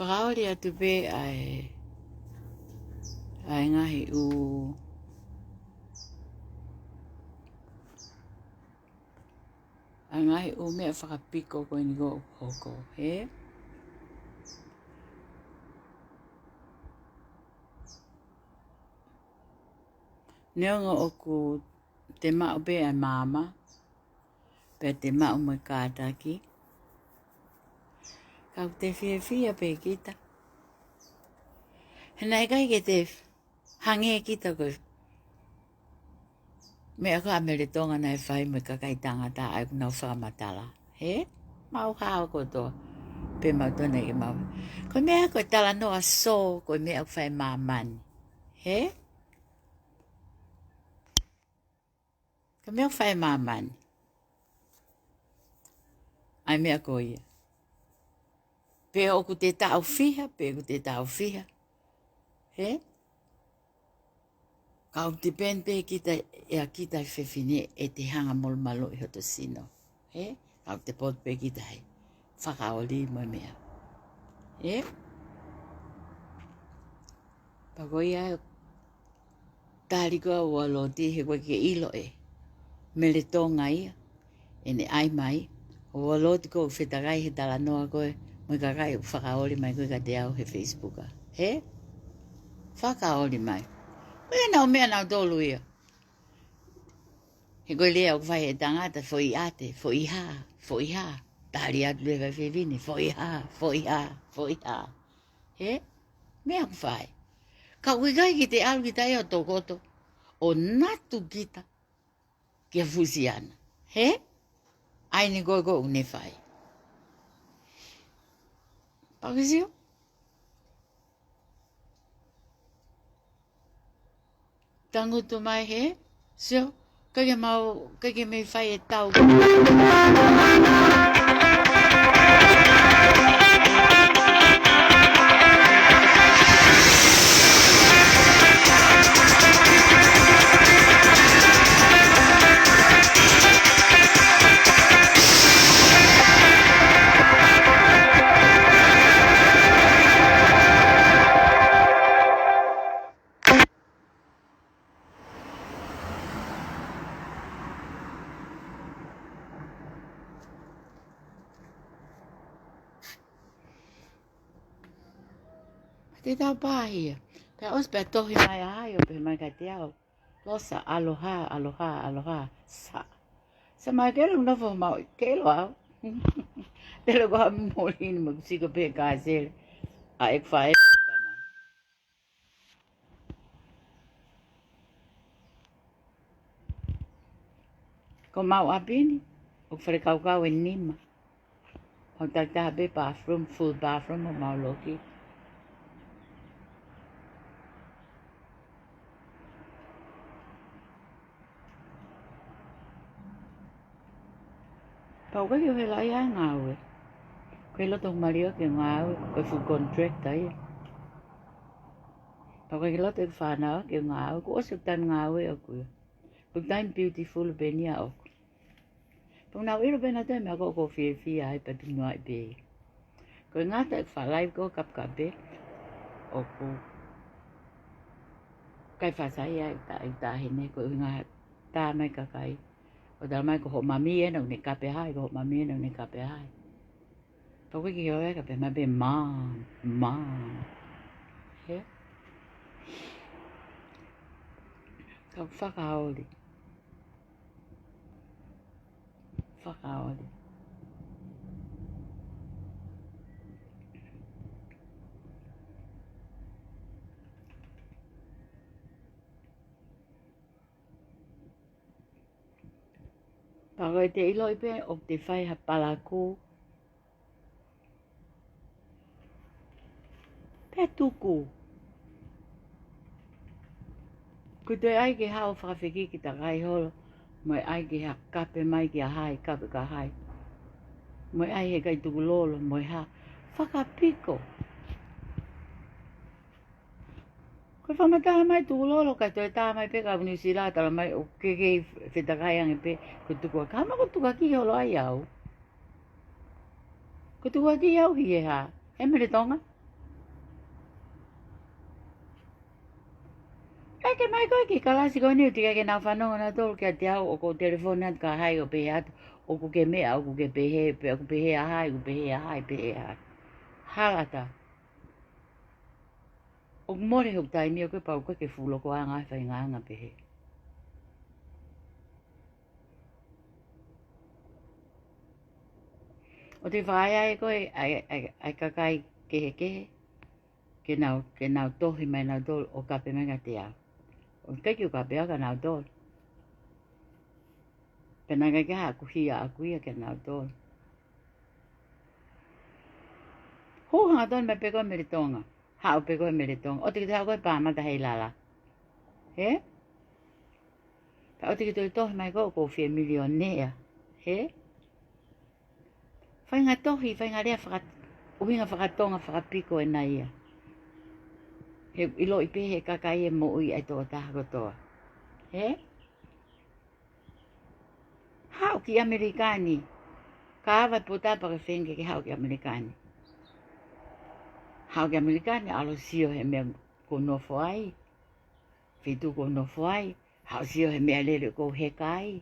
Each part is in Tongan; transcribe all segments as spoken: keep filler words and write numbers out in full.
Fakaoli atu pē ʻa e, ʻa e ngaahi ʻū, ʻa e ngaahi ʻū meʻa fakapiko ko eni ʻoku hoko, hē? Neongo ʻoku te maʻu pē ʻa e maama, pea te maʻu mo e kātaki, ka ʻoku te fiefia pē kita. He naʻe ʻikai ke te hangē kita ko e meʻa ko ē ʻa Mele Tonga naʻe fai mo e kakai tangata ʻa ia ʻoku nau fakamatala. Hē? Mau hao kotoa. Pea mau tonu ke mau. Ko e meʻa ko e talanoa sō, ko e meʻa ʻoku fai ʻe māmani. Hē? Ko e meʻa ʻoku fai ʻe māmani. ʻA e meʻa ko ia. Pe ʻoku te taʻu fiha, pe ʻoku te taʻu fiha. Hē? Ka ʻoku te peni pē kita, ʻe ʻa kita ʻe fefine ʻe te hanga molumalu ʻi hoto sino. Hē? Ka ʻoku te poto pē kita he fakaoli mo e meʻa. Hē? Pea ko ia, tali ko ē ʻa Ualoti he ʻoku ʻikai ke ʻilo ʻe Mele Tonga ia ʻene ʻai mai. ʻO Ualoti ko e fetakai he talanoa ko ē mo e kakai ʻoku fakaoli mai ko ē kiate au he Facebook. Hē? Fakaoli mai. Ko ia ʻenau meʻa nautolu ia. He ko e lea ʻoku fai ʻe he tangata, foʻi ʻate, foʻi hā, foʻi hā. Tali atu leva e fefine, foʻi hā, foʻi hā, foʻi hā. Hē? Meʻa ʻoku fai. Ka ʻoku ʻikai ke te ʻalu kita ia ʻo tokoto ʻo natu kita kia Fusiana. Hē? ʻA eni ko ē ʻoku ne fai. Pakisio? Tangutu mai hē? Sio, ʻikai ke mau, ʻikai ke mei fai e tau. Te tau pāhia. Pea ʻosi pea tohi mai ʻa Haʻi ʻo pehē mai kiate au. Losa, aloha, aloha, aloha. Sa. Sa mai ke lo nofo mau, ke lo au. Te lo ko ha moli ni mo siko pē ka sele. ʻA e fai. Ko mau ʻapi ni, ʻoku fale kaukau ʻe nima. Mau takitaha pē bathroom, full bathroom ʻo mau loki. Pau ʻikai ke u hela ia ngāue. Ko e loto mali ʻo ke ngāue, ko e full contract ia. Pau ʻikai ke loto e fānau ke ngāue, ko ʻosi ʻoku taimi ngāue ʻoku ia. Ko e taimi beautiful pē eni ʻoku. Pau nau ʻilo pē nautolu e meʻa ko ē ʻoku ou fiefia ai pea tunu ai pē. Ko e ngata e falai ko kapkape ʻoku. ʻIkai fasahi ai ta, ʻi ta hene ko e ngata mai kakai. ʻO tala mai ko hoʻo mami ena ʻoku ne kape hai, ko hoʻo mami ena ʻoku ne kape hai. Pau ke ki hoʻo eka pē mai pē mom, mom. Hē? Kau fakaoli. Fakaoli. Pau ʻe te ʻiloʻi pē ʻoku te fai ha palakū. Pea tuku. Ko e toe ʻai ke haʻu fakafekiki takai holo. Mo e ʻai ke ha kape mai kia hai, kape ka hai. Mo e ʻai he ʻikai tukulolo, mo e hā. Fakapiko. Ko e fakamatala mai tukulolo, kae toe tā mai pē ka New Zealand, tala mai ʻoku kei fetakai ange pē, ko e tukuakiʻi. Ka ma ko e tukuakiʻi holo ai au. Ko e tukuakiʻi au hie hā. He Mele Tonga. ʻIkai ke mai koe ki he kalasi ko eni ʻo ʻikai ke nau fanongo nautolu kiate au, ʻoku ou telefoni atu kia hai ʻo pehē atu, ʻoku ke meʻa, ʻoku ke pehē, pe ʻoku pehē ʻa hai, ʻoku pehē ʻa hai, pehē ʻa hai. Hala atu. ʻOku mole hoku taimi ʻoku pau ko e ke fulo ko anga fai nganga pehē. ʻO te fai ai ko e, ʻai, ʻai, ʻai kakai kehekehe, ke nau, ke nau tohi mai nautolu ʻo kape mai kiate au. ʻOku ʻikai ke u kape au kia nautolu. Pea naʻe ʻikai ke haʻaku hia ʻaʻaku ia kia nautolu. Hū hangatonu mai pē koe Mele Tonga. Haʻu pē koe Mele Tonga. ʻOua te ke toe haʻu koe Pāmata Heilala. Hē? Pea ʻoua te ke toe tohi mai koe ʻoku ou fie milionea. Hē? Faʻahinga tohi, faʻahinga lea faka-, ʻuhinga fakatonga fakapiko ena ia. He ʻiloʻi pē he kakai e moʻui ʻa e tokotaha kotoa. Hē? Haʻu ki ʻAmelika ni. Ka ava e pota pea ke feinga ke haʻu ki ʻAmelika ni. Haʻu ki ʻAmelika ni, ʻalu ʻo sio he meʻa ʻoku ou nofo ai. Feituʻu ʻoku ou nofo ai. Haʻu ʻo sio he meʻalele ʻoku ou heka ai.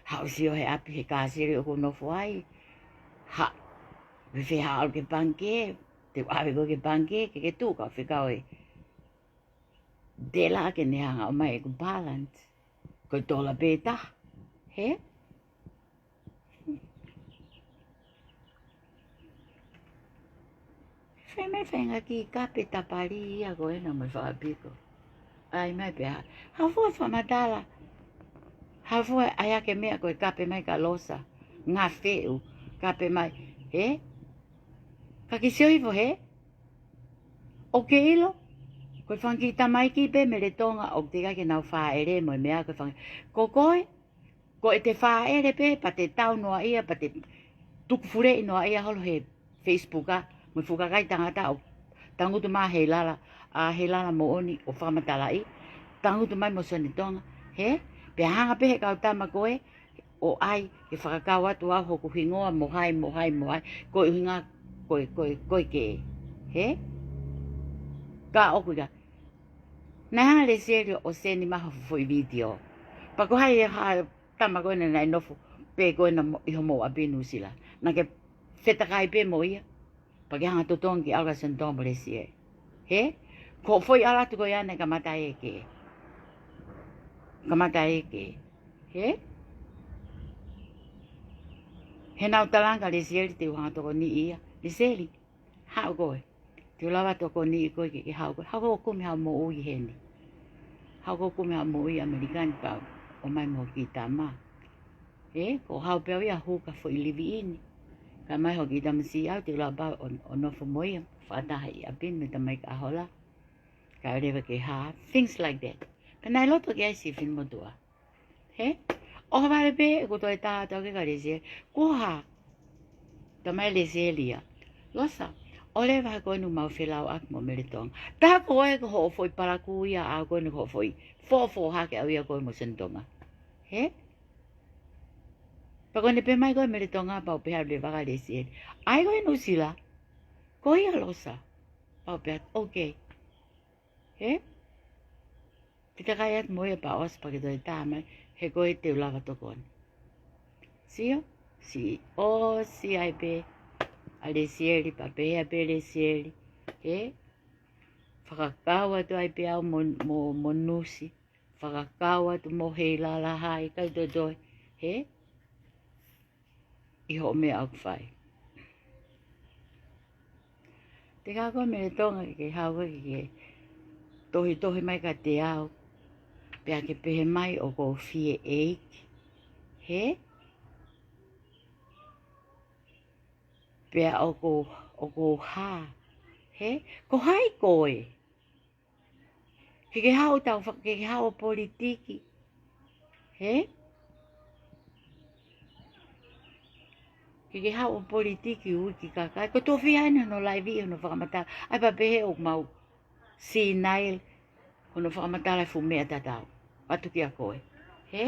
Haʻu ʻo sio he ʻapi he kāsele ʻoku ou nofo ai. Haʻu, fēfē haʻu ki he pangikē, te u ʻave koe ki he pangikē, ke ke tuʻu ka fekau e tela ke ne hanga ʻo ʻomai ʻeku balance. Ko e tola pē taha. Hē? Fai mai faʻahinga kiʻi kape tapali ia ko ena mo e fakapiko. ʻAi mai pē ha. Haʻu fua fakamatala. Haʻu fua ʻai ake meʻa ko e kape mai kia Losa. Ngā feʻu. Kape mai. Hē? Ka ke sio hifo hē? ʻOku ke ʻilo? Ko e fanga kiʻi tamaiki pē Mele Tonga ʻoku teʻeki ai ke nau fāʻele mo e meʻa ko e fanga. Ko koe, ko ʻete fāʻele pē, pea te tau noa ia, pea te tuku fuleʻi noa ia holo he Facebook ʻa, mo e fuʻu kakai tangata ʻoku tangutu mai Heilala, ʻa Heilala moʻoni ʻo fakamatalaʻi, tangutu mai mo Sione Tonga, hē? Pea hanga pē he kau tama ko ē, ʻo ʻai, ke fakakau atu au hoku hingoa mo hai, mo hai, mo hai, ko e ʻuhinga, ko e, ko e, ko e kē, hē? Ka ʻoku ʻikai. Naʻe hanga Lesieli ʻo seni mai ha foʻi vitiō. Pea ko hai e ha tama ko ena naʻe nofo pē ko ena mo-, ʻi homou ʻapi Nuʻusila. Naʻa ke fetakai pē mo ia. Pea ke hanga totongi ke ʻalu kia Sione Tonga mo Lesieli. Hē? Ko e foʻi ʻalu atu ko ia naʻe kamata ʻe kē. Kamata ʻe kē. Hē? He naʻa ku talaange kia Lesieli te u hanga tokoniʻi ia. Lesieli. Haʻu koe. Te u lava tokoniʻi koe ke, ke haʻu koe. Haʻu koe ʻo kumi haʻo moʻui heni. Haʻu koe ʻo kumi haʻo moʻui ʻAmelika ni pea ʻomai mo hoʻo kiʻi tama. Ē, ko e haʻu pē au ia ʻo hū ki ha foʻi live-in. Kae ʻomai hoʻo kiʻi tamasiʻi au te u lava pē ʻo, ʻo nofo mo ia. Fakataha ʻi ʻapi ni mo e tamaiki ʻaho lahi. Kae ʻoua leva ke hā. Things like that. Pea naʻe loto ki ai siʻi finemotuʻa. Hē? ʻOhovale pē, ʻoku toe tā atu au kia Lesieli. Ko hai? Talamai ʻe Lesieli ia. Losa, ʻoua leva ha ko eni ʻoku mau felauʻaki mo Mele Tonga. Tā ko ē ko hoʻo foʻi palakū ia ʻa ko eni ko hoʻo foʻi fōfō hake au ia ko ē mo Sione Tonga. Hē? Pea ko eni pē mai ko ē Mele Tonga pea u pehē leva kia Lesieli. ʻAi ko ē Nuʻusila. Ko ia Losa. Pea u pehē, okay. Hē? Te u takai atu mo ia pea ʻosi pea ke toe tā mai, he ko e te u lava tokoni. Sio? Siʻi ʻosi ai pē ʻa Lesieli, pea pehē pē Lesieli. Hē? Fakakau atu ai pē au mo, mo, mo Nusi. Fakakau atu mo Heilala hai, kai toitoi. Hē? ʻI hoʻo meʻa ʻoku fai. Te u kole koe Mele Tonga ke ke haʻu koe ke ke tohitohi mai kiate au. Pea ke pehē mai ʻoku ou fie ʻeiki. Hē? Pea ʻoku, ʻoku hā. Hē? Ko hai koe? Ke ke haʻu tau fa-, ke ke haʻu ʻo politiki. Hē? Ke ke haʻu ʻo politiki ui ki he kakai. Ko e tofiʻa eni hono laivi hono fakamatala. ʻAi pea pehē ʻoku mau sīnai hono fakamatala e fuʻu meʻa tatau. ʻAtu kia koe. Hē?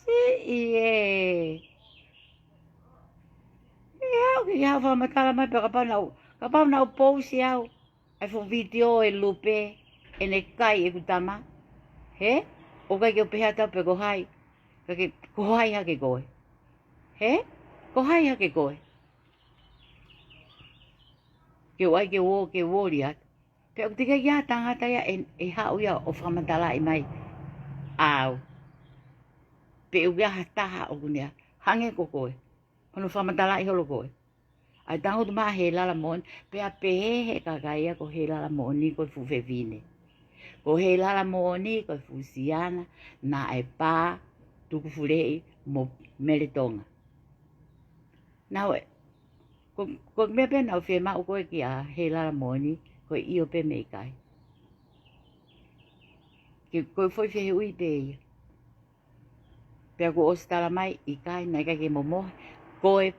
Siʻi ē. Ke haʻu Ia, fakamatala mai pē kapau naʻa, kapau naʻa ku pousi au ʻa e fuʻu vitiō ʻo e lupe ʻene kai ʻeku tama. Hē? ʻOku ʻikai ke u pehē atu pe ko hai. Ka ke, ko hai hake koe? Hē? Ko hai hake koe? Ke u ʻai ke u ō, ke u ō lia. Pea ʻoku teʻeki ai ke ʻi ai ha tangata ia ʻe, ʻe haʻu ia ʻo fakamatalaʻi mai au. Pe ʻoku ʻi ai ha taha ʻoku ne hangē ko koe, hono fakamatalaʻi holo koe. ʻA e tangutu mai Heilala Moʻoni, pea pehē he kakai ia ko Heilala Moʻoni ko e fuʻu fefine. Ko Heilala Moʻoni ko e fuʻu siana naʻe pā, tukufuleʻi mo Mele Tonga. Naʻe, ko, ko e meʻa pē naʻa ku fiemaʻu ko ē kia Heilala Moʻoni, ko e ʻio pē mo e ʻikai. Ke, ko e foʻi fehuʻi pē ia. Pea kuo ʻosi tala mai, ʻikai, naʻe ʻikai ke momohe, ko e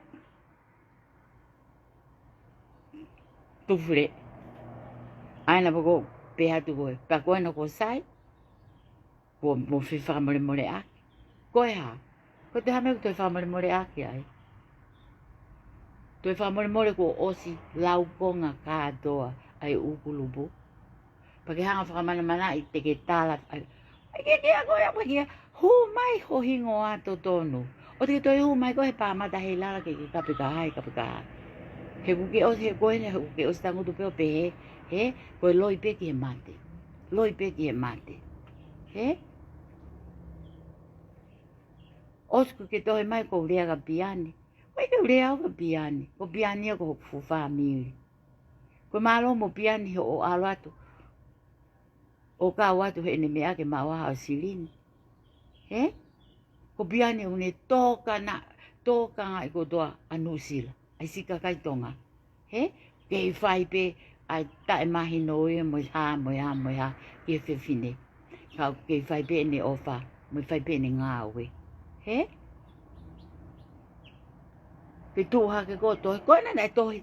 tukufuleʻi. ʻA ia naʻa pē ko e pehē atu ko ē, pea ko ena kuo sai, kuo mo fefakamolemoleʻaki. Ko e hā? Ko e hā e meʻa ʻoku toe fakamolemoleʻaki ai? Toe fakamolemole kuo ʻosi laukonga kātoa ʻa e ʻū kulupu. Pea ke hanga fakamanamanaʻi te ke tala, ʻai, ʻai ke, ke ako e apa kia, hū mai ho hingoa totonu. ʻOua te ke toe hū mai koe he pāmata Heilala ke, ke kapekaha, kapekaha. He ʻoku ke ʻosi, he ko ena, he ʻoku ke ʻosi tangutu pē ʻo pehē, hē, ko e loi pē ki he mate. Loi pē ki he mate. Hē? ʻOsi kuo ke tohi mai ʻoku ou lea kia Piani. ʻOku ʻikai ke u lea au kia Piani. Ko Piani ia ko hoku fuʻu fāmili. Ko e mālō mo Piani hoʻo ʻalu atu ʻo kau atu heʻene meʻa ke maʻu ai haʻo silini. Hē? Ko Piani ʻoku ne tokanga, tokangaʻi kotoa ʻa Nuʻusila, ʻa e siʻi kakai Tonga. Hē? Kei fai pē ʻa e taʻemahino ia mo e hā, mo e hā, mo e hā, ki he fefine. Ka kei fai pē ʻene ʻofa, mo e fai pē ʻene ngāue. Hē? Ke tuʻu hake ko e tohi, ko ena naʻe tohi.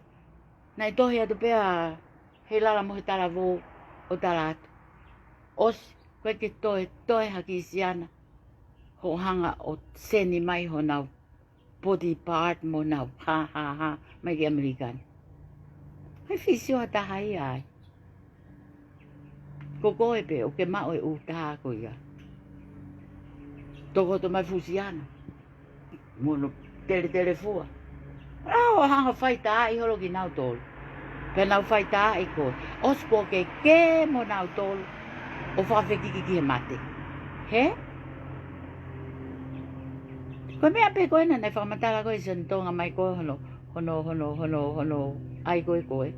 Naʻe tohi atu pē ʻa Heilala mo e talavou ʻo tala atu. ʻOsi, ko e ke toe, toe ha kiʻi siana hoʻo hanga ʻo seni mai honau body part mo nau hā, hā, hā, mai ki ʻAmelika ni. ʻIkai fisiō ha taha ia ai. Ko koe pē ʻoku ke maʻu e ʻū tā ko ia. Tokoto mai fuʻu siana. Mo hono teletele fua. ʻAlu ʻo hanga faitaaʻi holo kinautolu. Pea nau faitaaʻi koe. ʻOsi kuo ke kē mo nautolu ʻo fakafekiki ki he mate. Hē? Ko e meʻa pē ko ena naʻe fakamatala ko ē ʻe Sione Tonga mai ko ē hono, hono, hono, hono, hono, ʻai ko ē ko ē.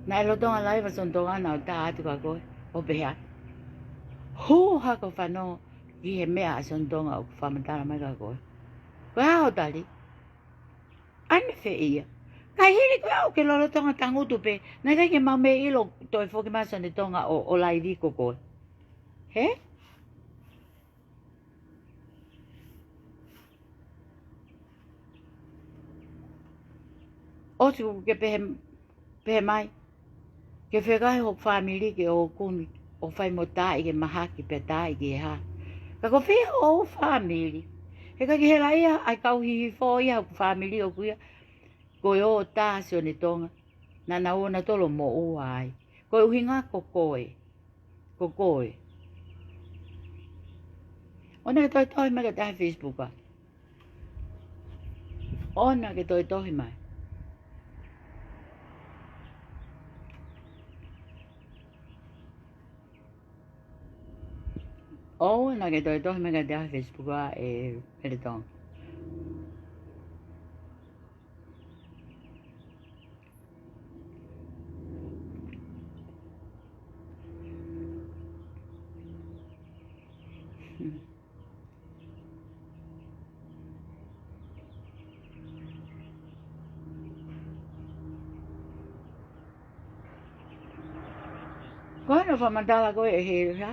Naʻe lolotonga laiva Sione Tonga naʻa ku tā atu kia koe, ʻo pehē, hū hake ʻo fanongo ki he meʻa ʻa Sione Tonga ʻoku fakamatala mai kia koe. Ko e hā hoʻo tali? ʻAnefē ia? Ka hili ko ē ʻoku ke lolotonga tangutu pē, naʻe ʻikai ke mau meʻa ʻilo toe foki mai Sione Tonga ʻo, ʻo laivi ko koe. Hē? ʻOsi kuo ke pehē, pehē mai ke fekauʻi hoku fāmili ke ʻoku kumi ʻo fai mo taaʻi ke mahaki pea taaʻi ke hā. Ka ko fē hoʻo fāmili? He ʻikai ke hela ia ʻa e kau hihifo ia hoku fāmili ʻoku ʻi ai. Ko e ō tā Sione Tonga naʻa nau ō nautolu ʻo moʻua ai. Ko e ʻuhinga ko koe. Ko koe. ʻOua naʻa ke tohitohi mai kiate au he Facebook ā. ʻOua naʻa ke tohitohi mai. ʻOua naʻa ke tohitohi mai kiate au he Facebook ā, ē, Mele Tonga. Ko hono fakamatala ko ē ʻe he, hā?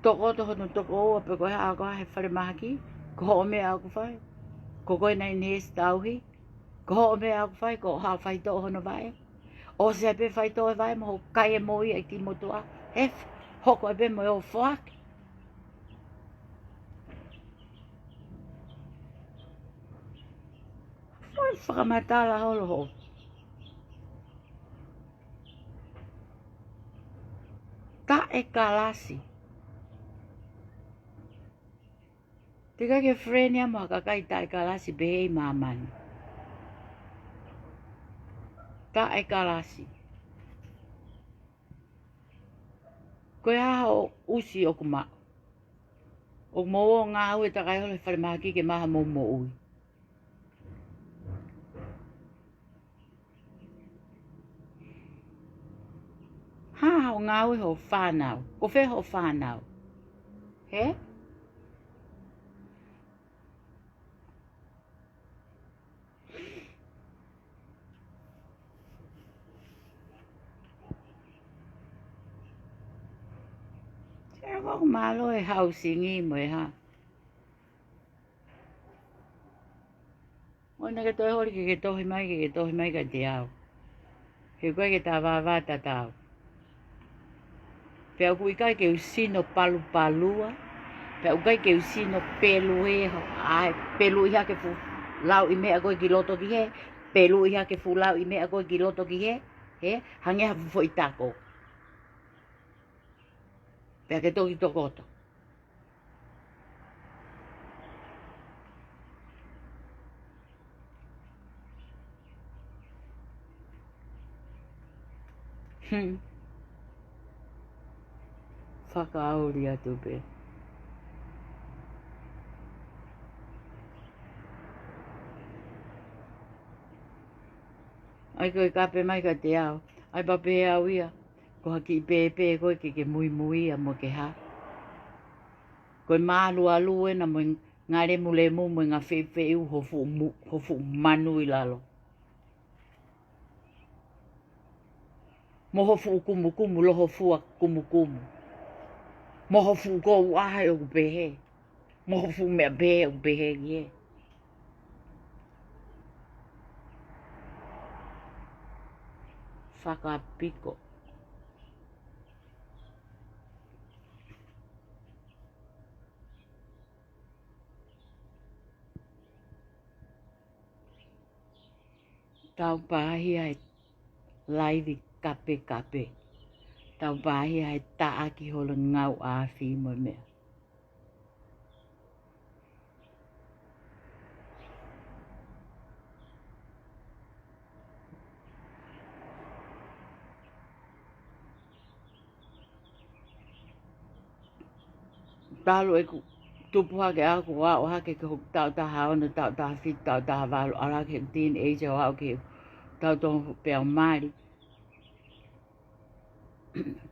Tokoto hono tokoua pe ko e hā, ko e hā he falemahaki, ko hoʻo meʻa ʻoku fai. Ko koe naʻe neesi tauhi, ko hoʻo meʻa ʻoku fai, ko hoʻo faitoʻo hono vaʻe. ʻOsi ai pē faitoʻo e vaʻe mo hoʻo kai e moʻui ʻa e kiʻi motuʻa, hē, hoko ai pē mo e ō foaki. Fakamatala holo hoʻo taʻe kalasi. Teʻeki ke friend ia mo ha kakai taʻe kalasi pehē ʻi māmani. Taʻe kalasi. Ko e hā hoʻo ʻusi ʻoku maʻu? ʻOku mou ō ʻo ngāue takai holo he falemahaki ke maʻu haʻamou moʻui. Hā hoʻo ngāue hoʻo fānau? Ko fē hoʻo fānau? Hē? Te u ʻoku mālō e housing mo e hā. ʻOua naʻa ke toe holi ke ke tohi mai, ke ke tohi mai kiate au. He ʻoku ʻikai ke ta vāvā tatau. Pea ʻoku ʻikai ke u sino palupalua. Pea ʻoku ʻikai ke u sino peluʻi hake fuʻu lauʻi meʻa ko ē ki loto ki hē. Peluʻi hake fuʻu lauʻi meʻa ko ē ki loto ki hē. Hē, hangē ha fuʻu foʻi tako. Pea ke toki tokoto. Hmm. Fakaoli atu pē. ʻAi ko e kape mai kiate au. ʻAi pea pehē au ia. Ko ha kiʻi pēpē ko ē ke ke muimui ia mo ke hā. Ko e mālualua ena mo e ngalemulemu mo e ngafeufeu ho fuʻu mu-, ho fuʻu manu ʻi lalo. Mo ho fuʻu kumukumu, loho fua kumukumu. Mo ho fuʻu kouʻahe ʻoku pehē. Mo ho fuʻu meʻa pehē ʻoku pehē ki hē. Fakapiko. Tau pāhia he laivi kapekape. Tau pāhia he taʻaki holo ngāue ʻa e fī mo e meʻa. Talu ʻeku tupu hake ʻaʻaku ʻo aʻu hake ki hoku taʻu taha ono, taʻu taha fitu, taʻu taha valu, ʻalu hake ki he teenager ʻo aʻu ki he taʻu tolungofulu pea u mali.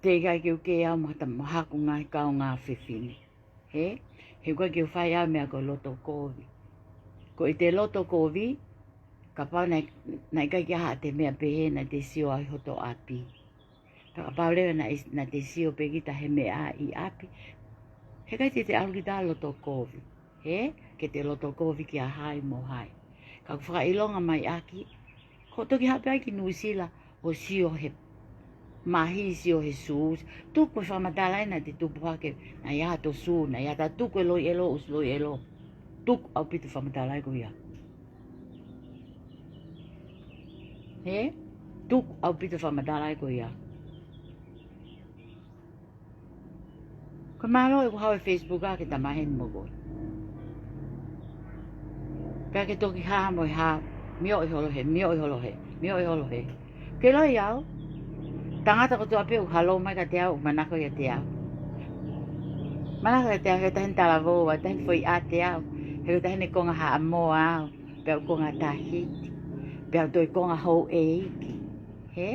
Teʻeki ai ke u kei au mo ha tama, mo haku ngaahi kaungā fefine. Hē? He ʻoku ʻikai ke u fai au meʻa ko e loto kovi. Ko ʻete loto kovi, kapau naʻe, naʻe ʻikai ke ʻi ai haʻate meʻa pehē naʻa te sio ai hoto ʻapi. Pea kapau leva naʻe, naʻa te sio pē kita he meʻa ʻi ʻapi. He ʻikai te te ʻalu kita loto kovi. Hē? Ke te loto kovi kia hai mo hai. Ka ʻoku fakaʻilonga mai ʻaki. Ko e toki haʻu pē ai ki Nuʻusila ʻo sio he mahi, sio he sū. Tuku e fakamatala ē naʻa te tupu hake, naʻe ʻi ai hato sū, naʻe ʻi ai hato, tuku e loi ʻelo, ʻusi loi ʻelo. Tuku ʻaupito fakamatala ē ko ia. Hē? Tuku ʻaupito fakamatala ē ko ia. Ko e mālō ʻeku haʻu he Facebook ʻa ke ta maheni mo koe. Pea ke toki hā mo e hā, mioʻi holo hē, mioʻi holo hē, mioʻi holo hē. Ke loi au, tangata kotoa pē ʻoku halo mai kiate au, ʻoku manako ʻiate au. Manako ʻiate au, he ʻoku taha eni talavou au, taha eni foʻi ʻa ʻiate au, he ʻoku taha eni konga Haʻamoa au, pea u konga Tahiti, pea u toe konga houʻeiki. Hē?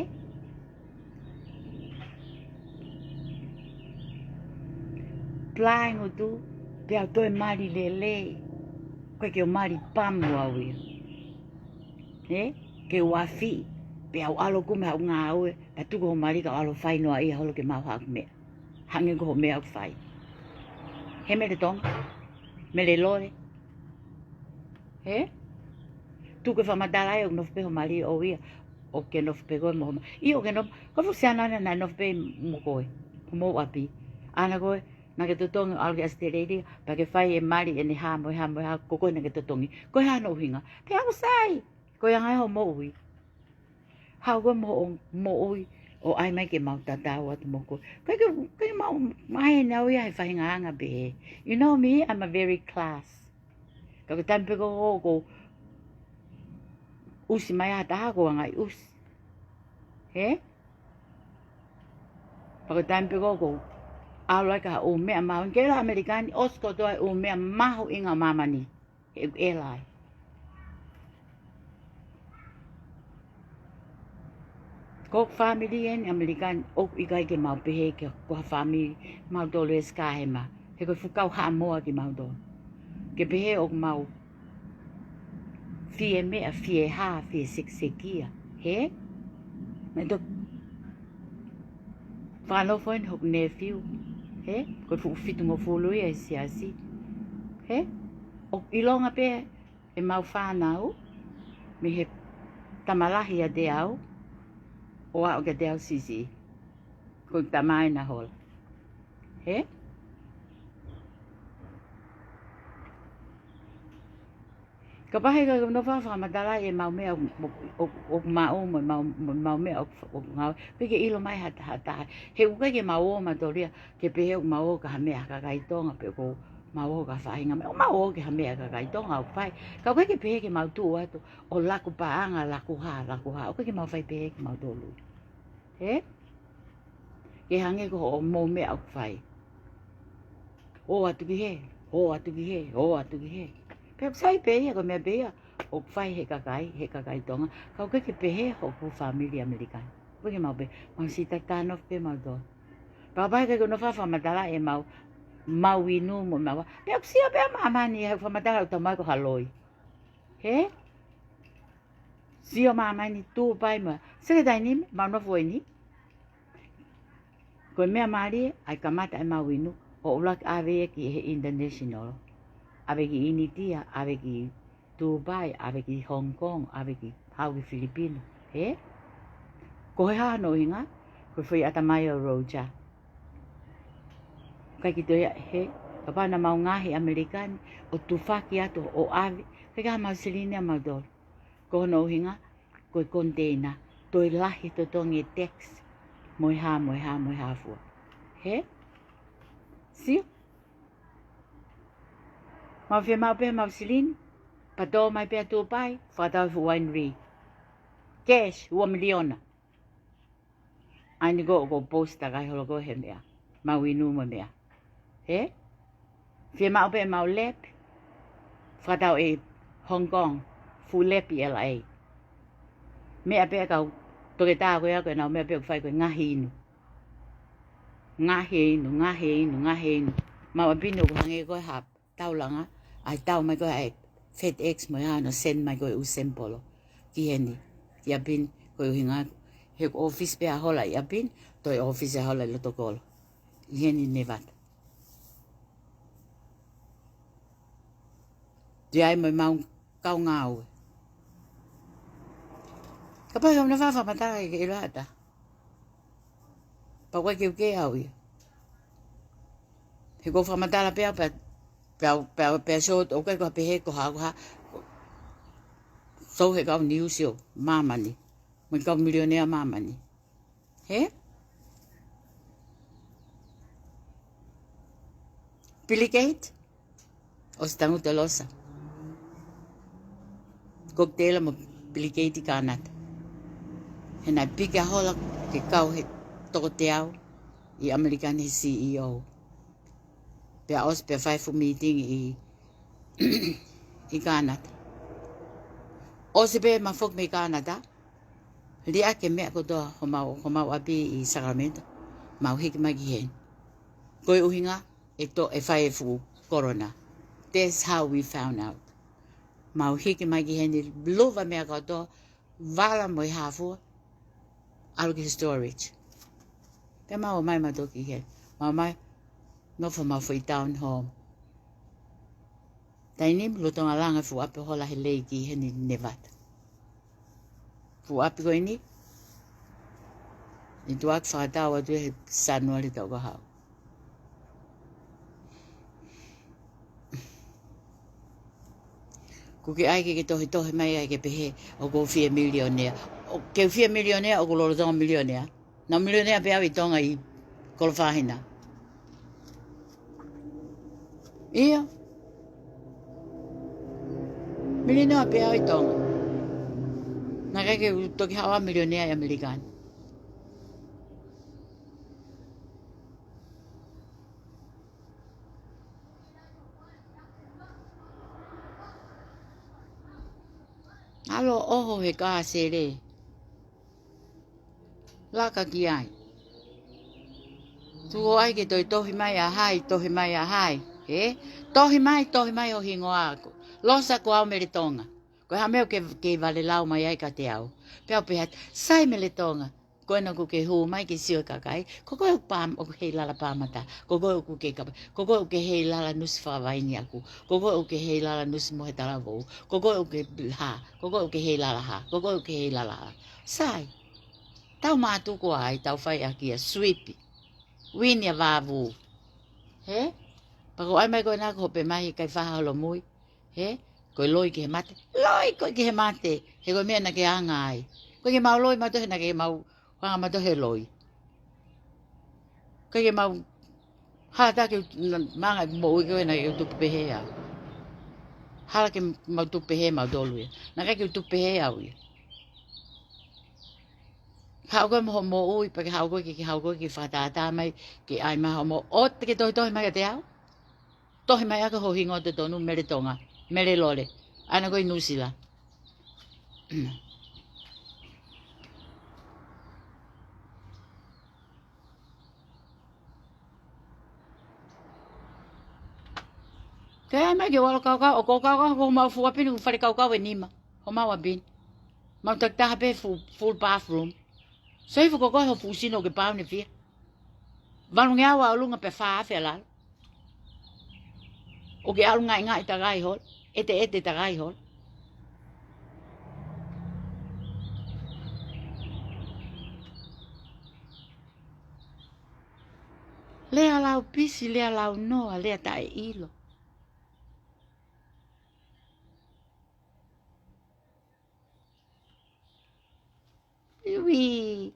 Flying ʻo tuʻu, pea u toe mali lelei. ʻOku ʻikai ke u mali pamu au ia. Hē? Ke u afi, pea u ʻalu ʻo kumi haʻaku ngāue, pea tuku hoʻo mali ka u ʻalu ʻo fai noaʻia holo ke maʻu haʻaku meʻa. Hangē ko hoʻo meʻa ʻoku fai. He mele Tonga, mele lole. Hē? Tuku e fakamatala ē ʻoku nofo pē hoʻo mali ʻo ia. ʻOku ke nofo pē koe mo hoʻo ma-, ʻio ʻoku ke nofo, ko e fuʻu siana naʻe nofo pē mo koe. Homou ʻapi. ʻAna koe, naʻa ke totongi ʻo ʻalu ki ʻAositelēlia, pea ke fai e mali ʻene hā mo e hā mo e hā, ko koe naʻa ke totongi. Ko e hā hono ʻuhinga? Pea ʻoku sai. Ko e anga ia hoʻo moʻui. Haʻu koe mo hoʻo moʻui ʻo ʻai mai ke mau tatau atu mo koe. Ko e ke, ko e mau, mai ne au ia he faʻahinga anga pehē. You know me, I'm a very class. Ka ko e taimi pē ko ē ʻoku ʻusi mai ha taha ʻoku ou anga ʻusi. Hē? Pea ko e taimi pē ko ē ʻoku ou ʻalu ai ki ha ʻū meʻa mahuʻinga, ke ʻalu ʻAmelika ni, ʻosi kotoa e ʻū meʻa mahuʻinga ʻo māmani. He ʻoku ʻi ai. Ko hoku fāmili eni ʻAmelika ni, ʻoku ʻikai ke mau pehē ke ko ha fāmili mautolu ʻe Sika Hema. He ko e fuʻu kau Haʻamoa kimautolu. Ke pehē ʻoku mau fie meʻa, fie hā, fie sekisekia. Hē? Meʻa to fakanofo eni hoku nephew. Hē? Ko e fuʻu fitungofulu ia ʻi he siasi. Hē? ʻOku ʻilonga pē ʻemau fānau mei he tama lahi ʻiate au ʻo aʻu kiate au siʻisiʻi. Ko e tama ena hola. Hē? Kapau he ʻikai ke nofo ʻo fakamatalaʻi ʻemau meʻa ʻoku, ʻoku, ʻoku maʻu mo ʻemau, mo ʻemau meʻa ʻoku, ʻoku ngāue. ʻOku ʻikai ke ʻilo mai ha taha, ha taha. He ʻoku ʻikai ke mau ō mautolu ia ke pehē ʻoku mau ō ki ha meʻa ʻa e kakai Tonga pe ʻoku mau ō ki ha faʻahinga meʻa. ʻOku mau ō ki ha meʻa ʻa e kakai Tonga ʻoku fai. Ka ʻoku ʻikai ke pehē ke mau tuʻu atu ʻo laku paʻanga, laku hā, laku hā. ʻOku ʻikai ke mau fai pehē kimautolu. Hē? Ke hangē ko hoʻomou meʻa ʻoku fai. Ō atu ki hē, ō atu ki hē, ō atu ki hē. Pea ʻoku sai pē ia, ko e meʻa pē ia ʻoku fai he kakai, he kakai Tonga. Ka ʻoku ʻikai ke pehē hoku fāmili ʻAmelika ni. ʻOku ʻikai ke mau pehē, mau siʻi tatano pē mautolu. Pea kapau he ʻikai ke nofo ʻo fakamatalaʻi ʻemau, mau inu mo ʻemau. Pea ʻoku sio pē ʻa māmani he fakamatala ʻoku tau mai ko ha loi. Hē? Sio māmani Tupai mo. Seke taimi ni, mau nofo eni. Ko e meʻa mālie, ʻai kamata ʻemau inu, ʻo ʻuluaki ʻave ia ki he international. ʻAve ki ʻInitia, ʻave ki Tupai, ʻave ki Hong Kong, ʻave ki, haʻu ki Filipino. Hē? Ko e hā hono ʻuhinga, ko e foʻi ʻatamai ʻo Roger. ʻIkai ke toe ia, hē, kapau naʻa mau ngaohi ʻAmelika ni, ʻo tufaki atu, ʻo ʻave, ʻikai ke ʻi ai haʻamau silini ʻamautolu. Ko hono ʻuhinga, ko e container, toe lahi totongi e tax, mo e hā, mo e hā, mo e hā fua. Hē? Sio? Mau fiemaʻu pē mau silini, pea tō mai pē ʻa Tupai, fakatau he fuʻu winery. Cash, ua miliona. ʻAi ni ko, ko post takai holo ko he meʻa. Mau inu mo e meʻa. Hē? Fiemaʻu pē mau lab. Fakatau ʻe Hong Kong. Fuʻu lab ʻi L A. Meʻa pē kau toketā ko ia ko ʻenau meʻa pē ʻoku fai ko e ngaohi inu. Ngaohi inu, ngaohi inu, ngaohi inu. Mau ʻapi ni ʻoku hangē ko e hub. Taulanga, ʻai tau mai ko e FedEx mo e hā ʻo send mai ko e ʻū sample ki heni, ki ʻapi ni, ko e ʻuhinga, he ko e office pē ʻa hola ʻi ʻapi ni, toe office ʻa hola ʻi loto kolo. ʻI heni Nevada. Te ʻai mo ʻemau kau ngāue. Kapau ʻe kau na fakamatala ke ʻilo ata. Pea ʻoku ʻikai ke u kei au ia. He ʻoku ou fakamatala pē au pea, pea, pea, pea sio ʻoku ʻikai ko ha pehē ko ha, ko ha. Sio he kau niusi ʻo māmani. Mo e kau milionea māmani. Hē? Bill Gates? ʻOsi tangutu ʻa Losa. Cocktail mo Bill Gates ʻi Kānata. He naʻe piki ʻa hola ke kau he toko teau ʻi ʻAmelika ni he C E O. Pea ʻosi pea fai fuʻu meeting ʻi, ʻi Kānata. ʻOsi pē ʻema foki mei Kānata. Liʻaki e meʻa kotoa homau, homau ʻapi ʻi Sacramento. Mau hiki mai ki heni. Ko e ʻuhinga, ʻe tō, ʻe fai e fuʻu corona. That's how we found out. Mau hiki mai ki heni, luva meʻa kotoa, vala mo e hā fua, ʻalu ki storage. Pea mau ō mai mautolu ki heni. Mau ō mai, nofo mau foʻi town home. Taimi ni, lolotonga langa e fuʻu ʻapi hola he lake ʻi heni Nevada. Fuʻu ʻapi ko eni, ʻi tuʻa fakatau atu he Sānuali taʻu ka hau. ʻOku ke ʻai ke ke tohitohi mai ai ke pehē ʻoku ou fie milionea. ʻOku ke fie milionea, ʻoku lolotonga milionea. Naʻa milionea pē au ʻi Tonga ʻi Kolofāhina. ʻIo. Milionea pē au ʻi Tonga. Naʻe ʻikai ke u toki haʻu au milionea ʻi ʻAmelika ni. ʻAlu ʻo ʻoho he kāsele. Laka ki ai. Tuku ai ke tohitohi mai ʻa hai, tohi mai ʻa hai. Ē? Tohi mai, tohi mai ho hingoa. Losa ko au Mele Tonga. Ko e hā e meʻa ʻoku ke, ke valelau mai ai kiate au. Pea u pehē atu, sai Mele Tonga. Ko ena ʻoku ke hū mai ke sio e kakai. Ko koe ʻoku pā, ʻoku heilala pāmata. Ko koe ʻoku ke kapa. Ko koe ʻoku ke heilala nusi fakavaini ʻaku. Ko koe ʻoku ke heilala nusi mohe talavou. Ko koe ʻoku ke hā. Ko koe ʻoku ke heilala hā. Ko koe ʻoku ke heilala hā. Sai. Tau mātuku ai, tau fai ʻaki ʻa e suipi. Uini ʻa vāvū. Hē? Pea ko e ʻai mai ko ena ko hope mai he kai faha holomui. Hē? Ko e loi ki he mate. Loi ko ē ki he mate. He ko e meʻa naʻa ke anga ai. Ko e ke mau loi mautolu he naʻa ke mau hanga mautolu he loi. Ko e ke mau hala tā ke u-, na-, manga moʻui ko ē naʻa ke u tupu pehē au. Hala ke mau tupu pehē mautolu ia. Naʻe ʻikai ke u tupu pehē au ia. Haʻu koe mo hoʻo moʻui, pea ke haʻu koe ke, ke haʻu koe ke fakatātā mai, ke ʻai mai hoʻo moʻui, ʻo te ke tohitohi mai kiate au. Tohi mai ʻaki ho hingoa totonu, Mele Tonga, Mele Lole. ʻAna ko ē ʻi Nuʻusila. Ke ʻai mai ke u ʻalu ʻo kaukau, ʻoku ou kaukau, ko homau fuʻu ʻapi ni, ko e fale kaukau ʻe nima. Homau ʻapi ni. Mau takitaha pē full, full bathroom. Sio hifo ko koe ho fuʻu sino ʻoku ke paone fiha. Valungeau ʻa ʻolunga pea fā afe ʻa lalo. ʻOku ke ʻalu ngaʻingaʻi takai holo. ʻEteʻete takai holo. Lea lau pisi, lea lau noa, lea taʻeʻilo. Iwi.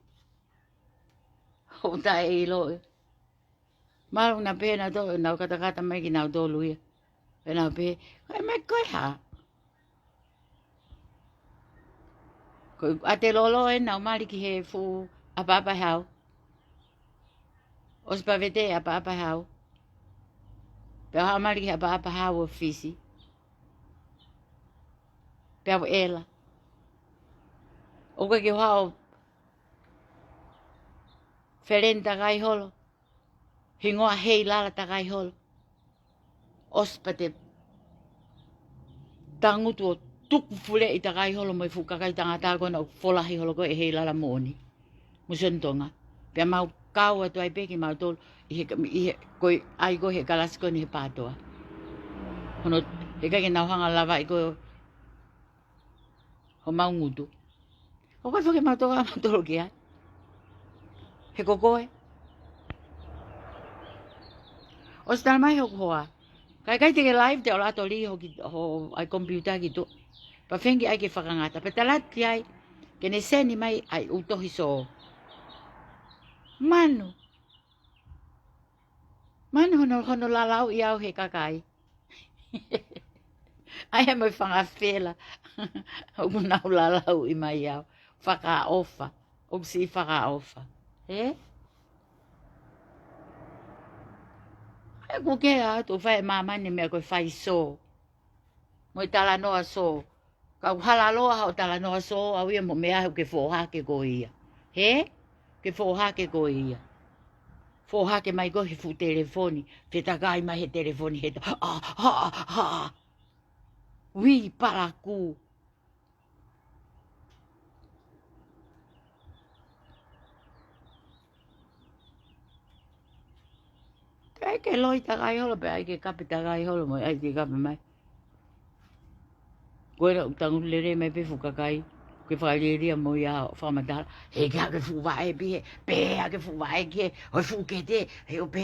Hoʻo taʻeʻilo. Malu na pē na to, na katakata mai kinautolu ia. Pea na pē, ko e meʻa ko e hā? Ko e ʻate lolo ē naʻa ku mali ki he fuʻu ʻapaʻapa hau. ʻOsi pavete ʻapaʻapa hau. Pea u haʻu mali ki he ʻapaʻapa hau ʻo Fisi. Pea u ʻela. ʻOku ʻikai ke u haʻu feleni takai holo. Hingoa heilala takai holo. ʻOsi pea te tangutu ʻo tuku fuleʻi takai holo mo e fuʻu kakai tangata ko ena ʻoku folahi holo ko ē ʻe heilala moʻoni. Mo Sione Tonga. Pea mau kau atu ai pē kimautolu ʻi he, ʻi he, ko e ʻai ko ē he kalasi ko eni he Pātoa. Hono, he ʻikai ke nau hanga lavaʻi ko ē homau ngutu. ʻOku ʻikai foki ke mau toka mautolu ki ai. He ko koe. ʻOsi tala mai hoku hoa. Ka ʻikai te ke live te u ʻalu ʻo lī ho ki, ho ʻai computer ki tuʻa. Pea fengi ai ke fakangata. Pea tala atu ki ai. Ke ne seni mai ʻa e ʻū tohi sō. Manu. Manu hono, hono lalauʻi au he kakai. ʻAi he mo e fanga fela. ʻOku nau lalauʻi mai au. Fakaʻofa. ʻOku siʻi fakaʻofa. Ē? ʻAi ʻoku ke ʻalu ʻo fai e māmani meʻa ko e fai sō. Mo e talanoa sō. Ka u hala loa haʻo talanoa sō, ʻau ia mo e meʻa ʻoku ke foʻohake ko ia. Hē? Ke foʻohake ko ia. Foʻohake mai ko ē he fuʻu telefoni. Fetakai mai he telefoni he ta-, ha, ha, ha. Ui, palakū. Kae ke loi takai holo pē, ʻai ke kape takai holo mo, ʻai ke kape mai. Ko ena ʻoku tangutu lelei mai pē fuʻu kakai, ke fakalielia mo ia ʻo fakamatala. He ke hake fuʻu vaʻe pē he, pē hake fuʻu vaʻe ki he, ʻo fuʻu kete, he ʻo pē,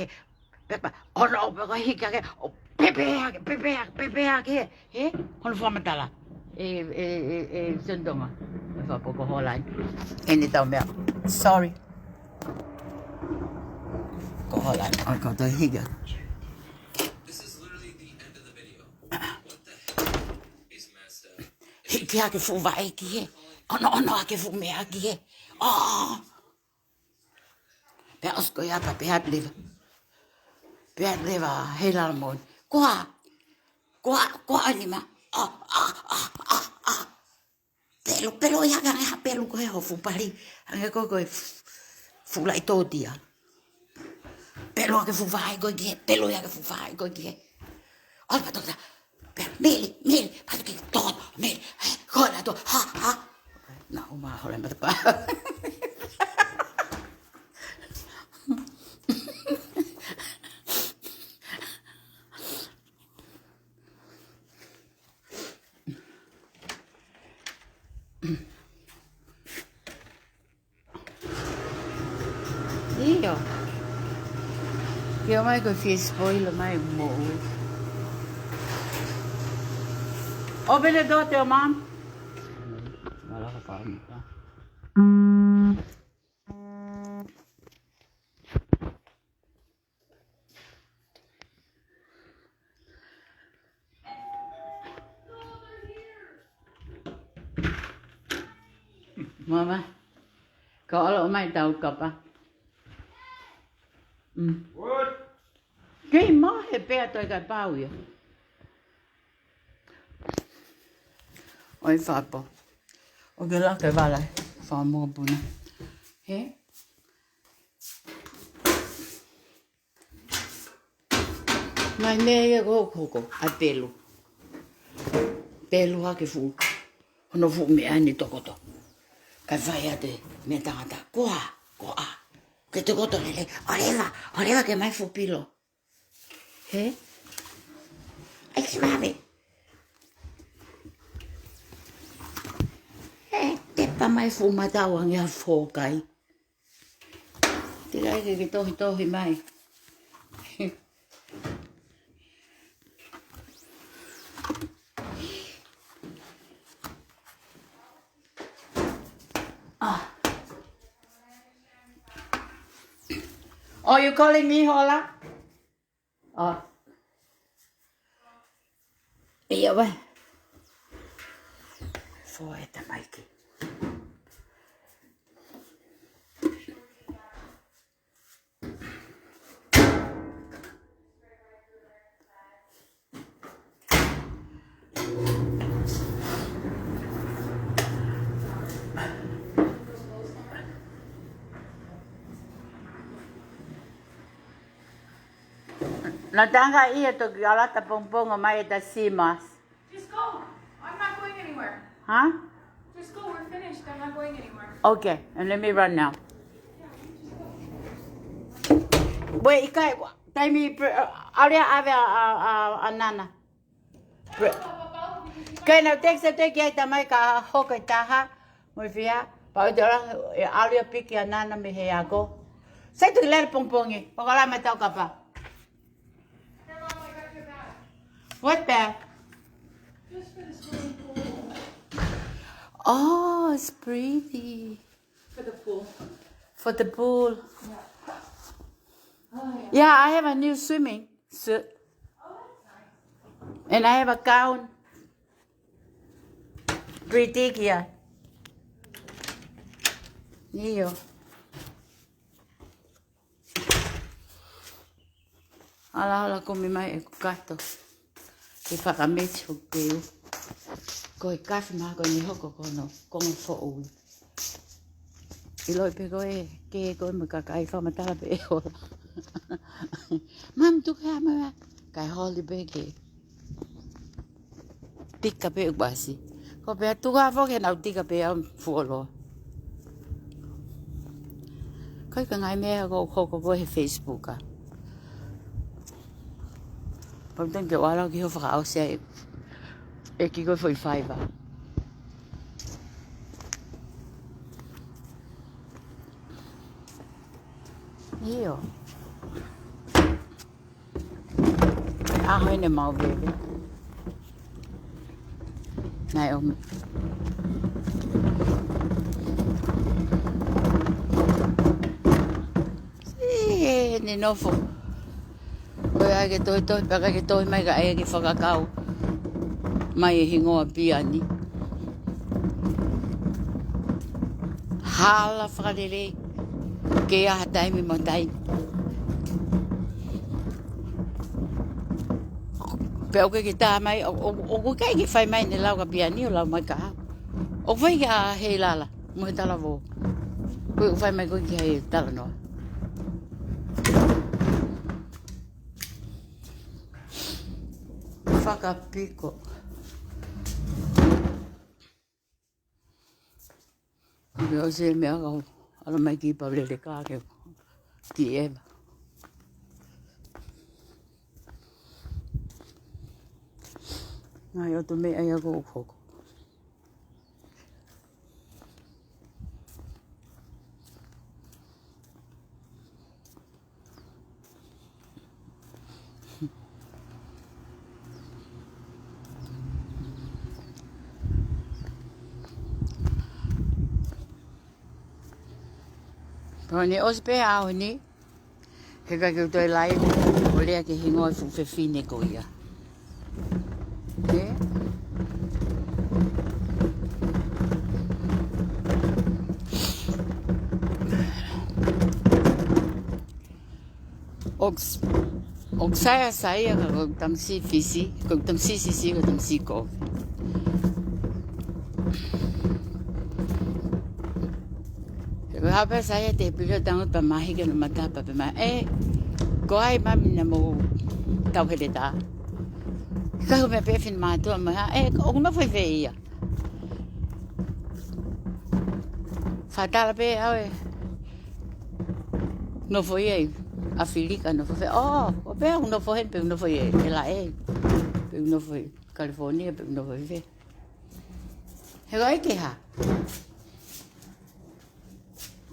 pē pā, ʻo no, pē ko hiki hake, ʻo Pepe hake, pepe hake, pepe hake, he? He? Hono fakamatala. E, e, e, e, Sione Tonga. E fakapoko hola ai. Eni tau meʻa. Sorry. Ko hola ai. ʻOi, ko toi higa. Hiki hake fuʻu vaʻe ki he. Ono, ono hake fuʻu meʻa ki he. Oh! Pea ʻosi ko ia pea pehē atu leva. Pehē atu leva he lala moʻoni. Koā, koā, koā ni ma. Ah, ah, ah, ah, ah. Pelu, pelu ia ka nge ha pelu ko e ho fuʻu pali. Ange ko ko e f-, fuʻu laʻi tōtia. Pelu hake fuʻu vaʻe ko ki he, pelu ia hake fuʻu vaʻe ko ki he. ʻOi, pea toki tā. Pea, Mele, Mele, pea toki tō, Mele, eh, ko na tō, ha, ha. Na, ʻuma hola e matapā. ʻIo. Ke ʻomai ko e fie spoil mai mo. Open the door to your mom. Malaka pa. Mama, ka ʻalu mai tau kapa. Mm. Kei mo he pea toi ka pau ia. ʻOi fapo. ʻOku ke laka e vala. Fa mo puna. He? Mai meʻa ia ko hoko, ʻa pelu. Pelu hake fuʻu. Hono fuʻu meʻa ni tokoto. Kae fai atu e meʻa tangata. Koā, koā. Ke tokoto lele. ʻOleva, ʻoleva ke mai fuʻu pilo. He? ʻAi ki vave. He, tepa mai fuʻu matau ange ha fōkai. Tira ke ke tohi tohi mai. Ah. Oh, you calling me, Hola? Oh. ʻIa wai. Fō e tamaiki. Na tanga ia toki alata pongipongi mai e ta simas. Just go. I'm not going anywhere. Huh? Just go. We're finished. I'm not going anywhere. Okay, and let me run now. Wait, ʻikai, taimi pre-, uh, ʻalu ia ʻave ʻa, ʻa, ʻa, ʻa Nana. Pre-, kai nau text atu ki ai tamai ka hoko e taha, mo e fia, pau te ora, e ʻalu ia piki ʻa Nana mei he ako. Sai tu lele pongipongi, ʻo ka la mai tau kapa. What bag? Oh, it's pretty. For the pool. For the pool. Yeah. Oh, yeah. Yeah, I have a new swimming suit. Oh, that's nice. And I have a gown. Pretty kia. ʻIo. Ala ala kumi mai e kato. Ke fakameti hoku keu. Ko e kafi maha ko eni hoko ko hono konga foʻou. ʻIloʻi pē ko e, ke ko e mo e kakai fakamatala pē ʻe hola. Mami tuku hea mai. Kae holi pē ke. Tika pē ʻu basi. Ko pea tuku hafo ke nau tika pē au fuoloa. Ko e ka ngai meʻa ko hoko ko he Facebook a. Pau tonu ke ʻalu ki ho fakaʻosi ai. ʻEiki ko e foʻi faiva. ʻIo. ʻAho eni mau veve. Naʻe ʻomi. Ē, ne nofo. Ko ia ke tohitohi, pea ke tohi mai ka ʻai ke fakakau mai e hingoa piani. Hala fakalelei. Ke ʻi ai ha taimi mo taimi. Pea ʻoku ke tā mai, ʻo, ʻo, ʻoku ʻikai ke fai mai ne lau ka piani ʻo lau mai ka. ʻOku fai kia Heilala, mo he talavou. Ko e ʻoku fai mai ko e ki he talanoa. Fakapiko. Pea ʻosi e meʻa kau ʻalu mai ki Paulele ka ke ki Eva. Ngaahi ʻotu meʻa ia ko hoko. Ko eni ʻosi pē ʻaho ni, he ʻikai ke u toe laivi ʻo lea ki he hingoa e fuʻu fefine ko ia. Ē? ʻOku s-, ʻoku sai ʻa Saia ka ko e tamasiʻi fisi, ko e tamasiʻi sisi, ko e tamasiʻi kovi. He ko e hā pē ʻa Saia te pili ʻo tangutu pea mahiki hono mata pea pehē mai, ē, ko hai mami naʻa mou tau heletā? Ka ko e meʻa pē finemātuʻa mai, ē, ʻoku nofo ʻi fē ia? Fakatala pē au ē. Nofo ia ʻi ʻAfilika, nofo fē. ʻŌ, ʻo pē au nofo heni, pe nofo ia ʻi Laʻe, pe nofo ʻi California, pe nofo ʻi fē. He ʻikai ke hā.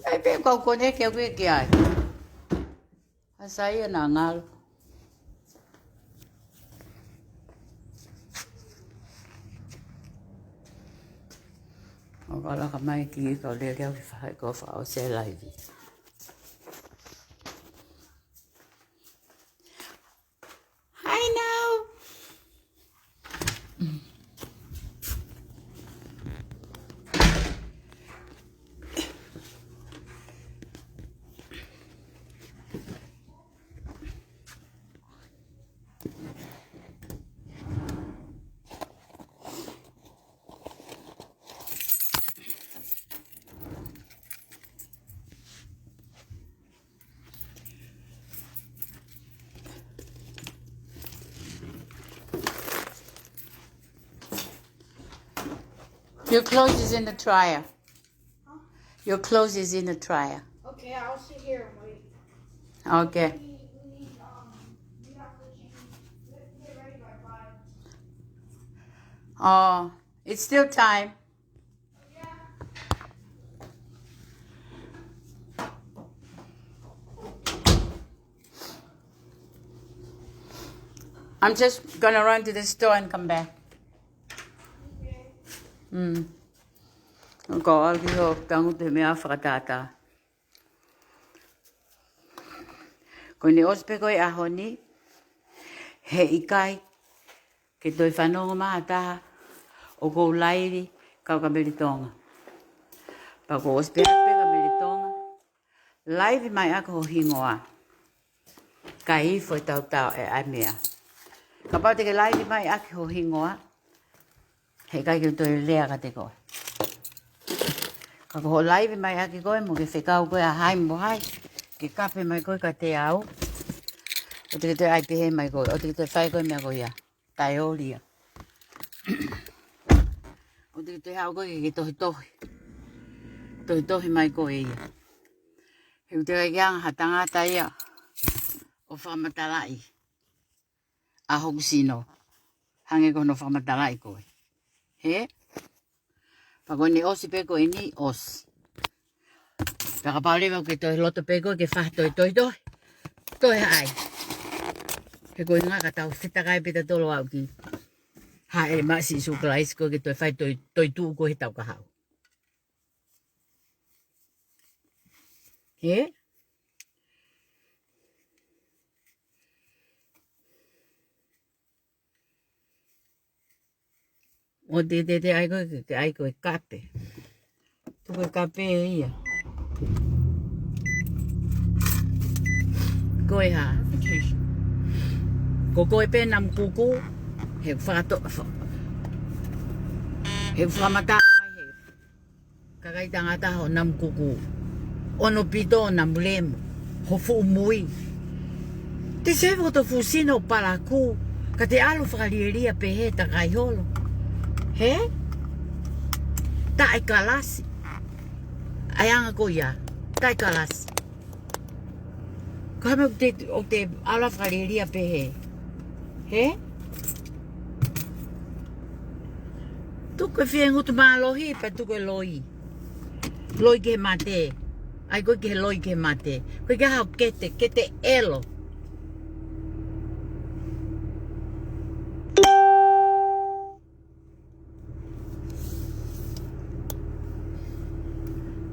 ʻAi pē kau kone ke au ke ai. ʻA Saia naʻa ngalo. ʻO ka laka mai ki ka lele au ki fahai ko fa o se laivi. Hi, now. Your clothes is in the dryer. Your clothes is in the dryer. Okay, I'll sit here and wait. Okay. We, we, um, we have to change, we have to get ready by five. Oh, it's still time. I'm just gonna run to the store and come back. Mm. Ko au ki hoʻo tangutu he meʻa fakatātā. Ko eni ʻosi pē ko e ʻaho ni, he ʻikai ke toe fanongo mai ha taha ʻoku ou laivi kau ka Meli Tonga. Pea kuo ʻosi pē pē ka Meli Tonga. Laivi mai ʻaki ho hingoa. Ka ʻi fo e tautau e ʻai meʻa. Kapau te ke laivi mai ʻaki ho hingoa, he ʻikai ke u toe lea kiate koe. Ka ko hoʻo laivi mai ʻaki koe, mo ke fekau koe ʻa hai mo hai, ke kape mai koe kiate au, ʻoua te ke toe ʻai pehē mai koe, ʻoua te ke toe fai koe meʻa ko ia. Taʻeoli ia. ʻOua te ke toe haʻu koe ke ke tohitohi. Tohitohi mai koe ia. He ʻoku teʻeki ke ʻi ai ha tangata ia ʻo fakamatalaʻi ʻa hoku sino hangē ko hono fakamatalaʻi koe. Hē? Pea ko eni ʻosi pē ko eni ʻosi. Pea kapau leva ʻoku ke toe loto pē koe ke fai ha toe, toe, toe, toe ʻai. He ko e ʻuhinga ka tau fetakai pē tautolu ʻo aʻu ki he haʻele mai ʻa Sīsū Kalaisi, ko e ke toe fai toi, toetuʻu ko ē he tau kahaʻu. Hē? ʻO te, te, te ʻai ko ē, ke, ke ʻai ko ē kape. Tuku e kape ia. Ko e hā? Ko koe pē Namukuku, he fakato-, fa-, he fakamata mai he kakai tangata ho Namukuku. ʻOnopito, Namulemu, ho fuʻu mui. Te seve ko hoto fuʻu sino palakū, ka te ʻalu fakalielia pehē takai holo. Hē? Taʻekalasi. ʻA e anga ko ia. Taʻekalasi. Ka me te, ʻo te ʻalu fakalielia pehē. Hē? Tuku e fie ngutu mālohi, pea tuku e loi. Loi ki he mate. ʻAi ko ē ki he loi ki he mate. Ko e ke hao kete, kete ʻelo.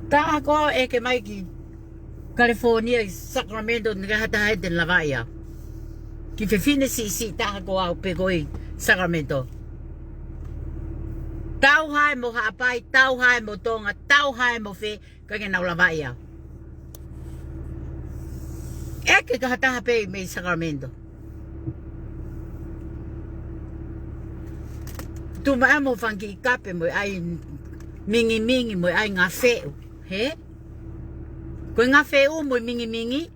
Taha ko ē ʻeke mai ki California ʻi Sacramento, naʻe ʻikai ha taha ia te ne lavaʻi au. Kiʻi fefine siʻisiʻi taha ko au pē ko ē ʻi Sacramento. Tau hae mo Haʻapai, tau hae mo Tonga, tau hae mo fē, ʻikai ke nau lavaʻi au. ʻEke ki ha taha pē mei Sacramento. Tuʻu mai mo e fanga kiʻi kape mo e ʻai mingimingi mo e ʻai ngafeʻu. Hē? Ko e ngafeʻu mo e mingimingi,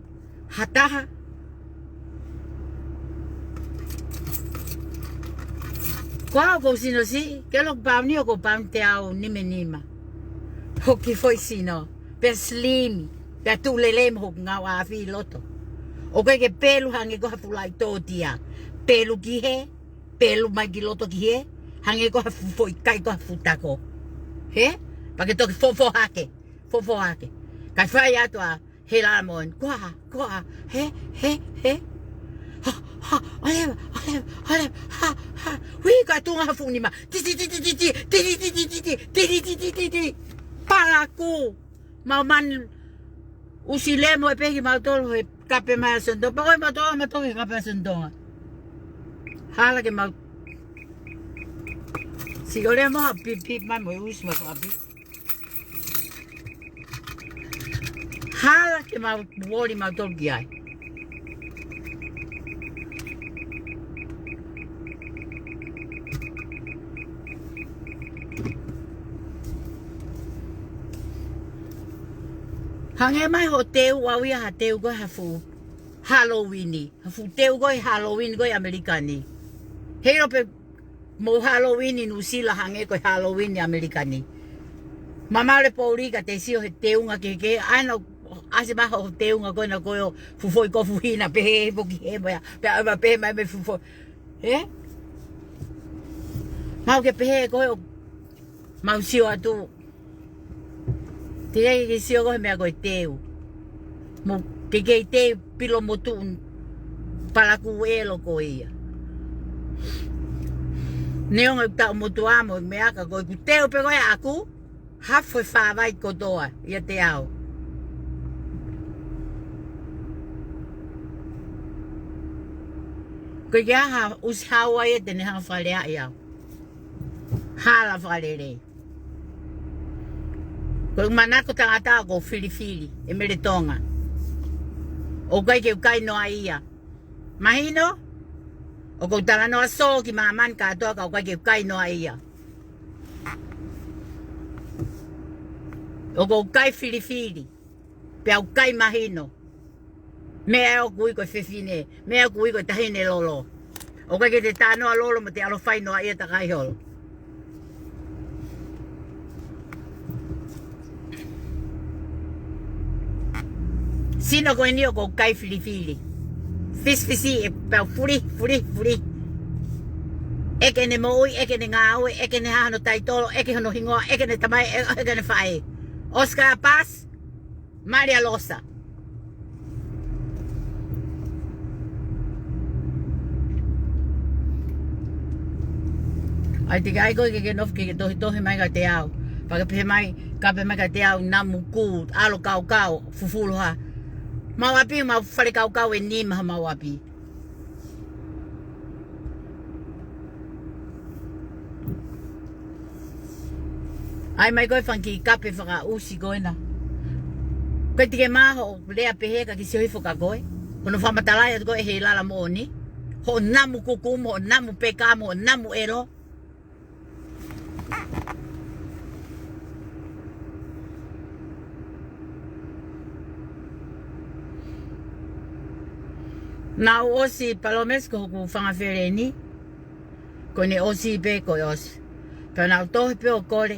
ha taha. Ko au ʻoku ou sino siʻi, ke loku pauni ʻoku ou pauni teau nima nima. Hoku kiʻi foʻi sino, pea slim, pea tuʻu lelei mo hoku ngāue ʻi loto. ʻOku ʻikai ke pelu hangē ko ha fuʻu laʻi tōtia. Pelu ki hē, pelu mai ki loto ki hē, hangē ko ha fuʻu foʻi kai ko ha fuʻu tako. Hē? Pea ke toki fofo hake, fofo hake. Kae fai atu ā, he la moen, koa, koa, hē, hē, hē. Ha, ha, ʻaleva, ʻaleva, ʻaleva, ha, ha. Hui, ka tunga ha fuʻu nima. Ti, ti, ti. Palakū. Mau manu ʻusi lemo e peki mau tolu he kape mai ʻa Sontonga. Pea ko e mau tolu, mau tolu he kape ʻa Sontonga. Hala ke mau. Siʻi ʻolemo ha pipip mai mo e ʻusi mai ko ʻapi. Hala ke mau voli mau tolu ki ai. Hangē mai hoʻo teu ʻau ia ha teu ko ē ha fuʻu Halloween. Ha fuʻu teu ko ē Halloween ko ē ʻAmelika ni. Heiʻilo pē mo Halloween ʻi Nuʻusila hangē ko e Halloween ʻi ʻAmelika ni. Mamaʻo le pouli ka te sio he teunga kehekehe, ʻa ena ʻasi mai hoʻo teunga ko ena ko ē ʻo fuʻu foʻi kofu hina pehē he poki he moea, pea ʻoua pehē mai mei fuʻu foʻi. Hē? Mau ke pehē ko ē ʻo mau sio atu. Teʻeki ke sio ko e meʻa ko e teu. Mo ke kei teu pilo mo tuʻu palakū ʻelo ko ia. Neongo ʻeku taʻu motuʻa mo e meʻa ka ko ʻeku teu pē ko ē ʻaku, hafo e fāvai kotoa ʻiate au. Ko e ke aha ʻusi hau ai e te ne hanga fakaleaʻi au. Hala fakalelei. Ko e manako tangata ʻoku ou filifili, ʻe Mele Tonga. ʻOku ʻikai ke u kai noa ia. Mahino? ʻOku ou talanoa sō ki māmani kātoa ka ʻoku ʻikai ke u kai noa ia. ʻOku ou kai filifili. Pea u kai mahino. Meʻa ʻoku ui ko e fefine, meʻa ʻoku ui ko e taʻahine lolo. ʻOku ʻikai ke te talanoa lolo mo te ʻalu fai noa ia takai holo. Sino ko eni ʻoku ou kai filifili. Fisifisi ʻe pau fuli, fuli, fuli. ʻEke ʻene moʻui, ʻeke ʻene ngāue, ʻeke ʻene hā hono taitolo, ʻeke hono hingoa, ʻeke ʻene tamai, ʻe-, ʻeke ʻene faʻē. Oscar Pass, Malia Losa. ʻAi te ke ʻai koe ke ke nofo ke ke tohitohi mai kiate au. Pea ke pehē mai, kape mai kiate au, namu kū, ʻalo kaukau, fufulu hā. Mau ʻapi, mau fale kaukau ʻe nima ha mau ʻapi. ʻAi mai koe fanga kiʻi kape fakaʻusi ko ena. Ko e tike maho, lea pehē ka ke sio hifo ka koe. Ko hono fakamatalaʻi atu koe ʻe Heilala Moʻoni. Hoʻo namu kukumu, hoʻo namu pekamu, hoʻo namu ʻelo. Naʻá ku ʻosi palōmesi ko hoku fanga feleni. Ko ʻene ʻosi pē ko e ʻosi. Pea naʻá ku tohi pē ʻo kole.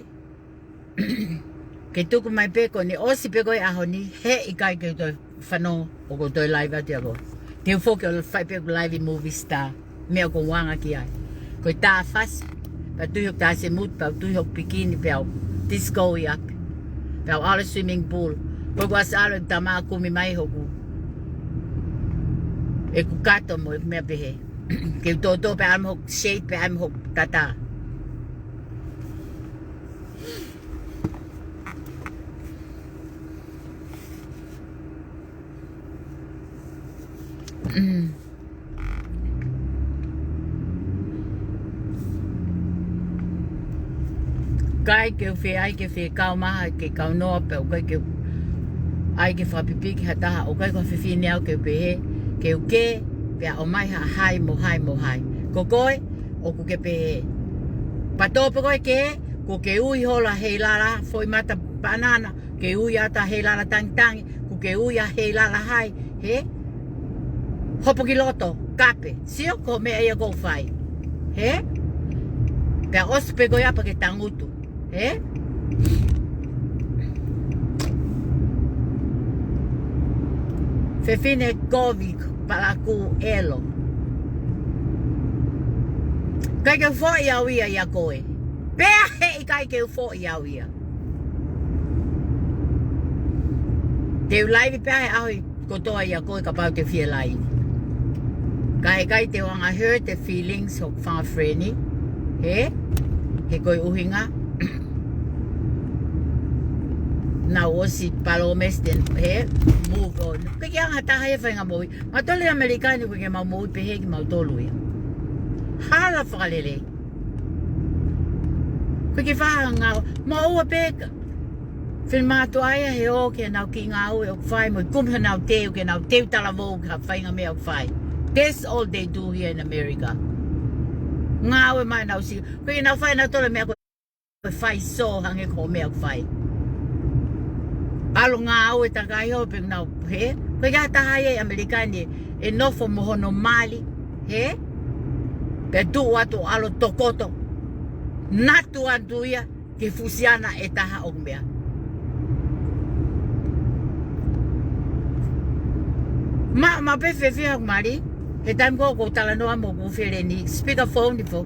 Ke tuku mai pē ko ʻene ʻosi pē ko e ʻaho ni, heʻikai ke u toe fanongo ʻoku ou toe live atu ia ko. Te u foki ʻo fai pē ʻeku live movie star. Meʻa ʻoku ou anga ki ai. Ko e tā fasi, pea tui hoku tā semutu, pea tui hoku pikini, pea u disco ʻi ʻapi. Pea u ʻalu swimming pool. Ko ʻeku ʻasi ʻalu ʻeku tama kumi mai hoku. ʻEku kato mo ʻeku meʻa pehē. Ke u tōtō pea ʻai mo hoku shade, pea ʻai mo hoku tatā. Mm. ʻIkai ke u fie ʻai ke fie kaumaha ke kaunoa pea ʻikai ke u ʻai ke fakapipiki ha taha, ʻoku ʻikai ko ha fefine au ke u pehē, ke u kē, pea ʻomai ha hai mo hai mo hai. Ko koe, ʻoku ke pehē. Pea tō pē koe kē, kuo ke ui holo ʻa Heilala, foʻi mata pānana, ke ui atu ʻa Heilala Tangitangi, kuo ke ui ʻa Heilala hai, hē? Hopo ki loto, kape, sio ko e meʻa ia ʻoku ou fai. Hē? Pea ʻosi pē ko ia pea ke tangutu. Hē? Fefine kovi palakū ʻelo. ʻIkai ke u foʻi au ia ia koe. Pea heʻikai ke u foʻi au ia. Te u live pē he ʻaho kotoa ia koe kapau te u fie live. Ka heʻikai te u anga hurt the feelings ʻo e fanga feleni. Hē? He ko e ʻuhinga. Naʻá ku ʻosi palōmesi te u, hē? Move on. ʻIkai ke anga ha taha ia faʻahinga moʻui. Mautolu ʻi ʻAmelika ni ʻoku ʻikai ke mau moʻui pehē kimautolu ia. Hala fakalelei. ʻIkai ke faʻa ngāue. Moʻua pē ka. Finemātuʻa ia he ō ki heʻenau kiʻi ngāue ʻoku fai mo e kumi honau teu ki heʻenau teu talavou ki ha faʻahinga meʻa ʻoku fai. That's all they do here in America. Ngāue mai ʻenau si. ʻIkai ke nau fai ʻenautolu e meʻa ko e fai sō hangē ko e meʻa ʻoku fai. ʻAlu ngāue takai hou pē nau hē. ʻIkai ke ʻi ai ha taha ia ʻi ʻAmelika ni ʻe nofo mo hono mali. Hē? Pea tuʻu atu ʻo ʻalu tokoto. Natu atu ia. Ke fusi ʻa e taha ʻoku meʻa. Ma, ma pē fefia ʻoku mali, he taimi ko ē ʻoku ou talanoa mo hoku feleni, speaker phone ni fo.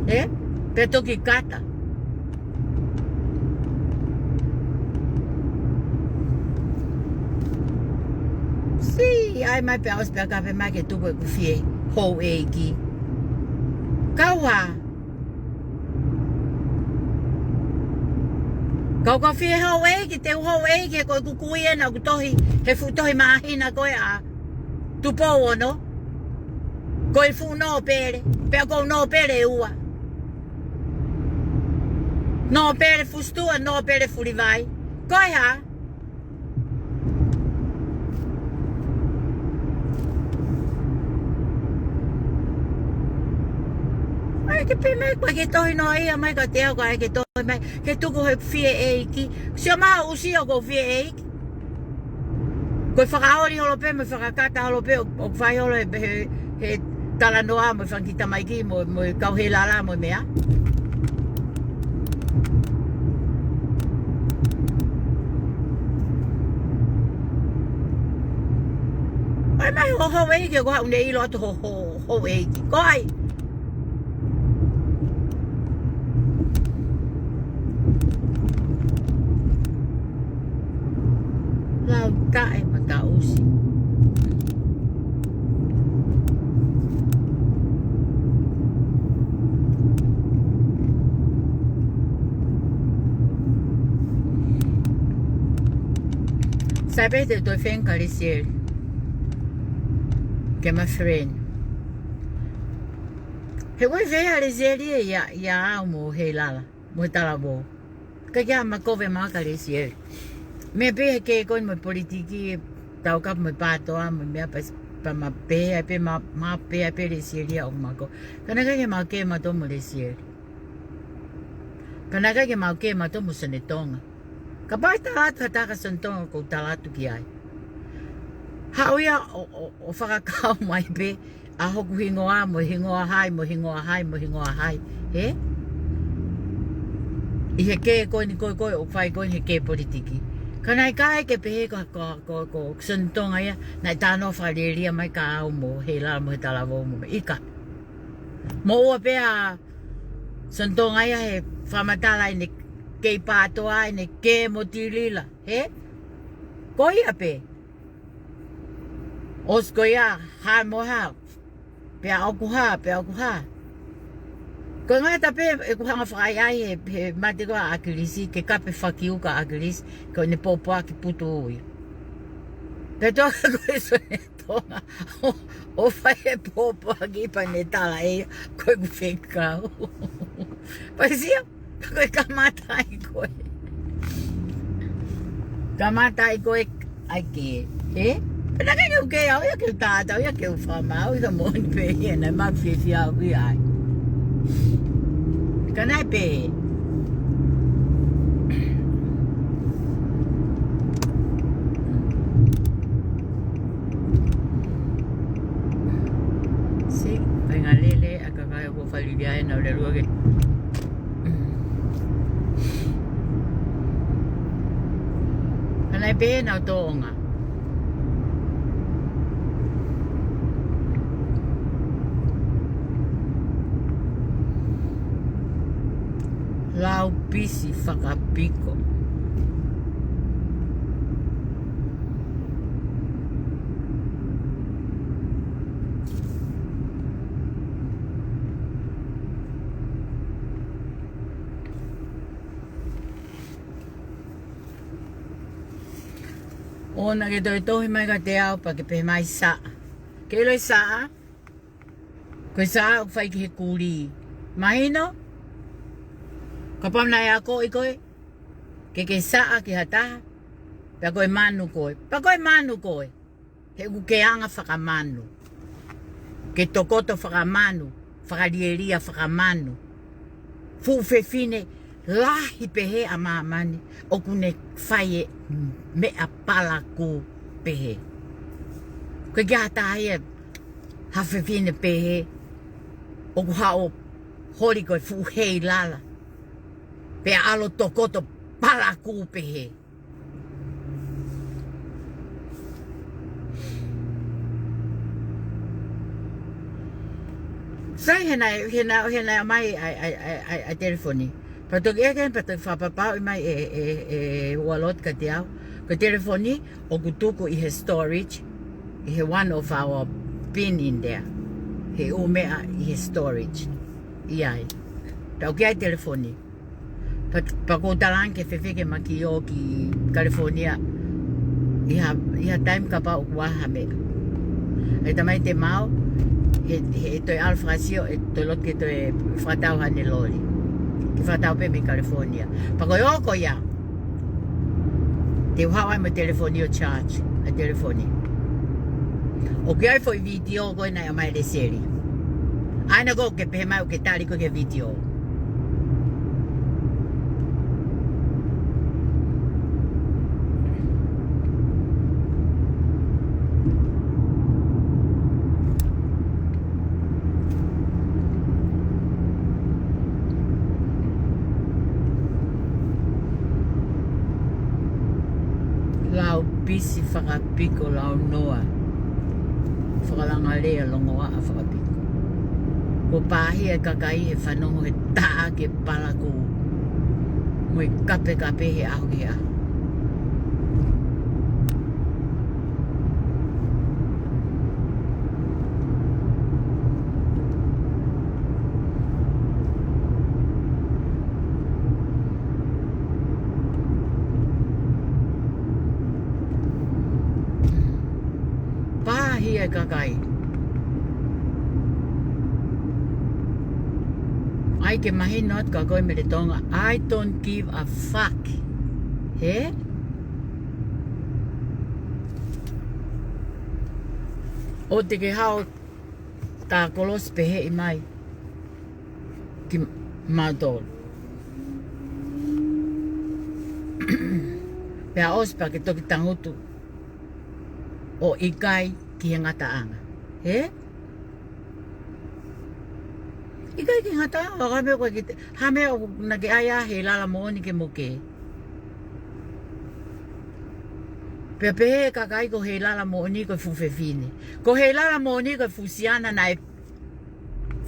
Hē? Pea toki kata. Sī, ʻai mai pea ʻosi pea kape mai ke tuku ʻeku fie houʻeiki. Kau hā? Kau ka fie houʻeiki, te u houʻeiki he ko ʻeku kui ena ʻoku tohi, he fuʻu tohi māhina ko ē ʻa Tupou Ono. Ko e fuʻu nōpele, pea ko e nōpele ʻe ua. Nōpele fusitua, nōpele fulivai. Ko e hā? ʻAi ke pē mai, ʻoku ʻikai ke tohi noa ia mai kiate au, ka ʻai ke tohi mai, ke tuku he fie ʻeiki. Sio mai ʻusi ʻoku ou fie ʻeiki. Ko e fakaoli holo pē, mo e fakakata holo pē, ʻo, ʻo fai holo he, he, he talanoa mo e fanga kiʻi tamaiki mo, mo e kau Heilala mo e meʻa. ʻAi mai ho houʻeiki, ko haʻu ne ʻilo atu ho, ho, houʻeiki. Ko hai? Lau taʻe mataʻusi. Tape te u toe feinga Lesieli ke ma friend. He ʻoku ʻikai fie Lesieli ia, ia au mo Heilala mo Talavou. Ka kia ma kove ma ka Lesieli. Meʻa pē he kē ko eni mo e politiki, tau kapu mo e pātoa mo e meʻa pasi pea ma pehē ai pē ma, ma pehē ai pē Lesieli ia ʻoku ma ko. Ka naʻe ʻikai ke ma kē mautolu mo Lesieli. Ka naʻe ʻikai ke ma kē mautolu mo Sione Tonga. Kapau ʻe tala atu ha taha kia Sione Tonga ʻoku ou tala atu ki ai. Haʻu ia ʻo, ʻo, ʻo fakakau mai pē ʻa hoku hingoa mo e hingoa hai, mo e hingoa hai, mo e hingoa hai. Hē? ʻI he kē ko eni ko ē, ko ē ʻoku fai ko eni he kē politiki. Ka naʻe ʻikai ke pehē ko, ko, ko, ko Sione Tonga ia, naʻe talanoa fakalielia mai kia au mo Heilala mo Talavou mo ʻikai. Mo ua pē ʻa Sione Tonga ia he fakamatala ʻene kei pātoa, ʻene kē mo Tilila. Hē? Ko ia pē. ʻOsi ko ia, hā mo hā. Pea ʻoku hā, pea ʻoku hā. Ko e ngata pē ʻeku hanga fakaʻaiʻai he, he mate ko ē ʻa ʻAkilisi, ke kape fakiuka ʻa ʻAkilisi, ko ʻene pōpoaki putu ui. Pea toki ko e Sione Tonga, ʻo, ʻo fai e pōpoaki pea ne tala ʻe ia, ko ʻeku fekau. Pea sio, ko e kamata ai ko ē. Kamata ai ko ē, ʻai ke, ē? Pea naʻe ʻikai ke u kē au ia ke u tātau ia ke u fakamaau ia ka moʻoni pē ia naʻe maʻu fiefia au ia ai. Ka naʻe pē. Sī, ʻai ngā lele, ʻa e kakai ʻoku fai lili ai, nau lele ake. Ka naʻe pē nau tōʻonga. Lau pisi fakapiko. ʻOua naʻa ke toe tohi mai kiate au pea ke pehē mai Saʻa. Ke ʻilo ʻe Saʻa, ko e Saʻa ʻoku fai ki he kulī. Mahino? Kapau naʻe akoʻi koe ke ke Saʻa ki ha taha, pea ko e manu koe. Pea ko e manu koe. He ʻoku ke anga fakamanu. Ke tokoto fakamanu, fakalielia fakamanu. Fuʻu fefine lahi pehē ʻa māmani, ʻoku ne fai e meʻa palakū pehē. Ko e kiʻi ʻatā ia ha fefine pehē, ʻoku haʻu ʻo holi ko e fuʻu Heilala. Pea ʻalu ʻo tokoto palakū pehē. Sai he naʻe, he naʻe, he naʻe mai ʻa e, ʻa e, ʻa e, ʻa e, ʻa e telefoni. Pea toki ʻeke, pea toki fakapapauʻi mai ʻe, ʻe, ʻe Walot kiate au. Ko e telefoni, ʻoku tuku ʻi he storage, ʻi he one of our bin in there. He ʻū meʻa ʻi he storage. ʻI ai. Pea ʻoku ʻi ai e telefoni. Pea, pea ʻoku ou talaange ke fēfē ke ma kiʻi ō ki California ʻi ha, ʻi ha taimi kapau ʻoku ʻi ai ha meʻa. ʻE tamai te mau, he, he toe ʻalu fakasio, ʻe toe lotu ke toe fakatau haʻane loli. Ke fakatau pē mei California. Pea ko e ō ko ia, te u haʻu ai mo e telefoni ʻo charge, ʻa e telefoni. ʻOku ʻi ai e foʻi vitiō ko ē naʻe ʻomai ʻe Lesieli. ʻAi naʻa ʻoku ke pehē mai ʻoku ke tali koe ki he vitiō. Lau pisi fakapiko, lau noa. Fakalanga lea longoaʻa fakapiko. Kuo pāhia e kakai he fanongo he taʻaki e palakū mo e kapekape he ʻaho ki he ʻaho. Hia e kakai. ʻAi ke mahino atu ka ko e Mele Tonga, I don't give a fuck. He? ʻOua te ke hao tā kolosi pehē mai kimautolu. Pea ʻosi pea ke toki tangutu ʻo ʻikai ki he ngataʻanga. He? ʻIkai ki he ngataʻanga, ʻo ka mea ko e ki te, ha mea ʻoku na ke ʻai ʻa he lala moʻoni ke moke. Pea pehē e kakai ko e lala moʻoni ko e fuʻu fefine. Ko e lala moʻoni ko e fuʻu siana naʻe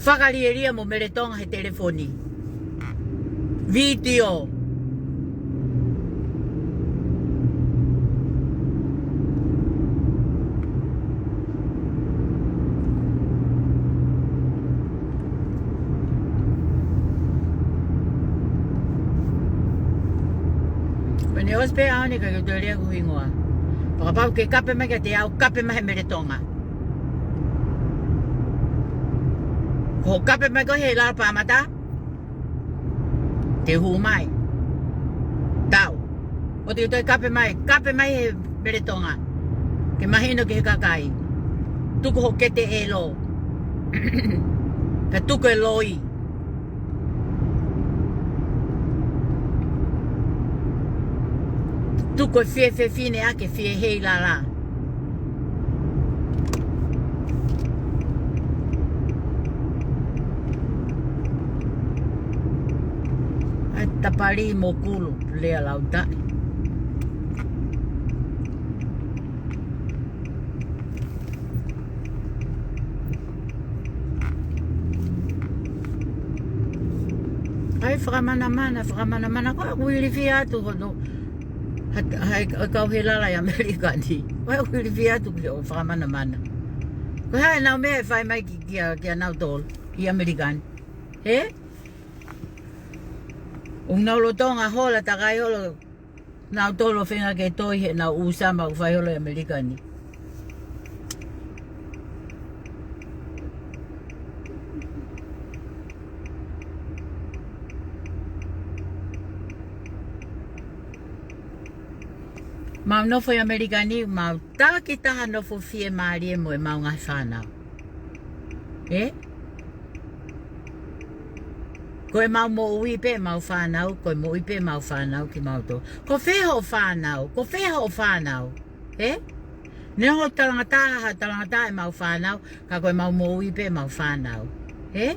fakalielia mo Mele Tonga he telefoni. Vitiō. Pea ne ʻosi pē ʻaho ni ka ke toe lea ko hingoa. Fakapapau ke kape mai kiate au, kape mai he Mele Tonga. Ko e kape mai ko e he lala Pāmata. Te u hū mai. Tau. ʻOua te ke toe kape mai, kape mai he Mele Tonga. Ke mahino ki he kakai. Tuku hoʻo kete ʻelo. Pea tuku e loi. Tuku e fie fefine ʻa ke fie hei lala. ʻAi tapali mo kulu, lea lautaʻi. ʻAi fakamanamana, fakamanamana, ko e ʻoku ilifia atu hono, ha, ha, ha kau he lala ʻi ʻAmelika ni. Ko e ʻoku ilifia atu ki hoʻo fakamanamana. Ko e hā ʻenau meʻa ʻe fai mai ki, kia, kia nautolu ʻi ʻAmelika ni. He? ʻOku nau lolotonga hola takai holo nautolu fenga ke toi he nau ʻūsama ʻoku fai holo ʻi ʻAmelika ni. Mau nofo ʻi ʻAmelika ni, mau takitaha nofo fiemālie mo ʻemau ngaahi fānau. Ē? Ko ʻemau moʻui pē ʻemau fānau, ko e moʻui pē ʻemau fānau kimautolu. Ko fē hoʻo fānau, ko fē hoʻo fānau. Ē? Neongo talangataʻa, ha talangataʻa ʻemau fānau, ka ko ʻemau moʻui pē ʻemau fānau. Ē?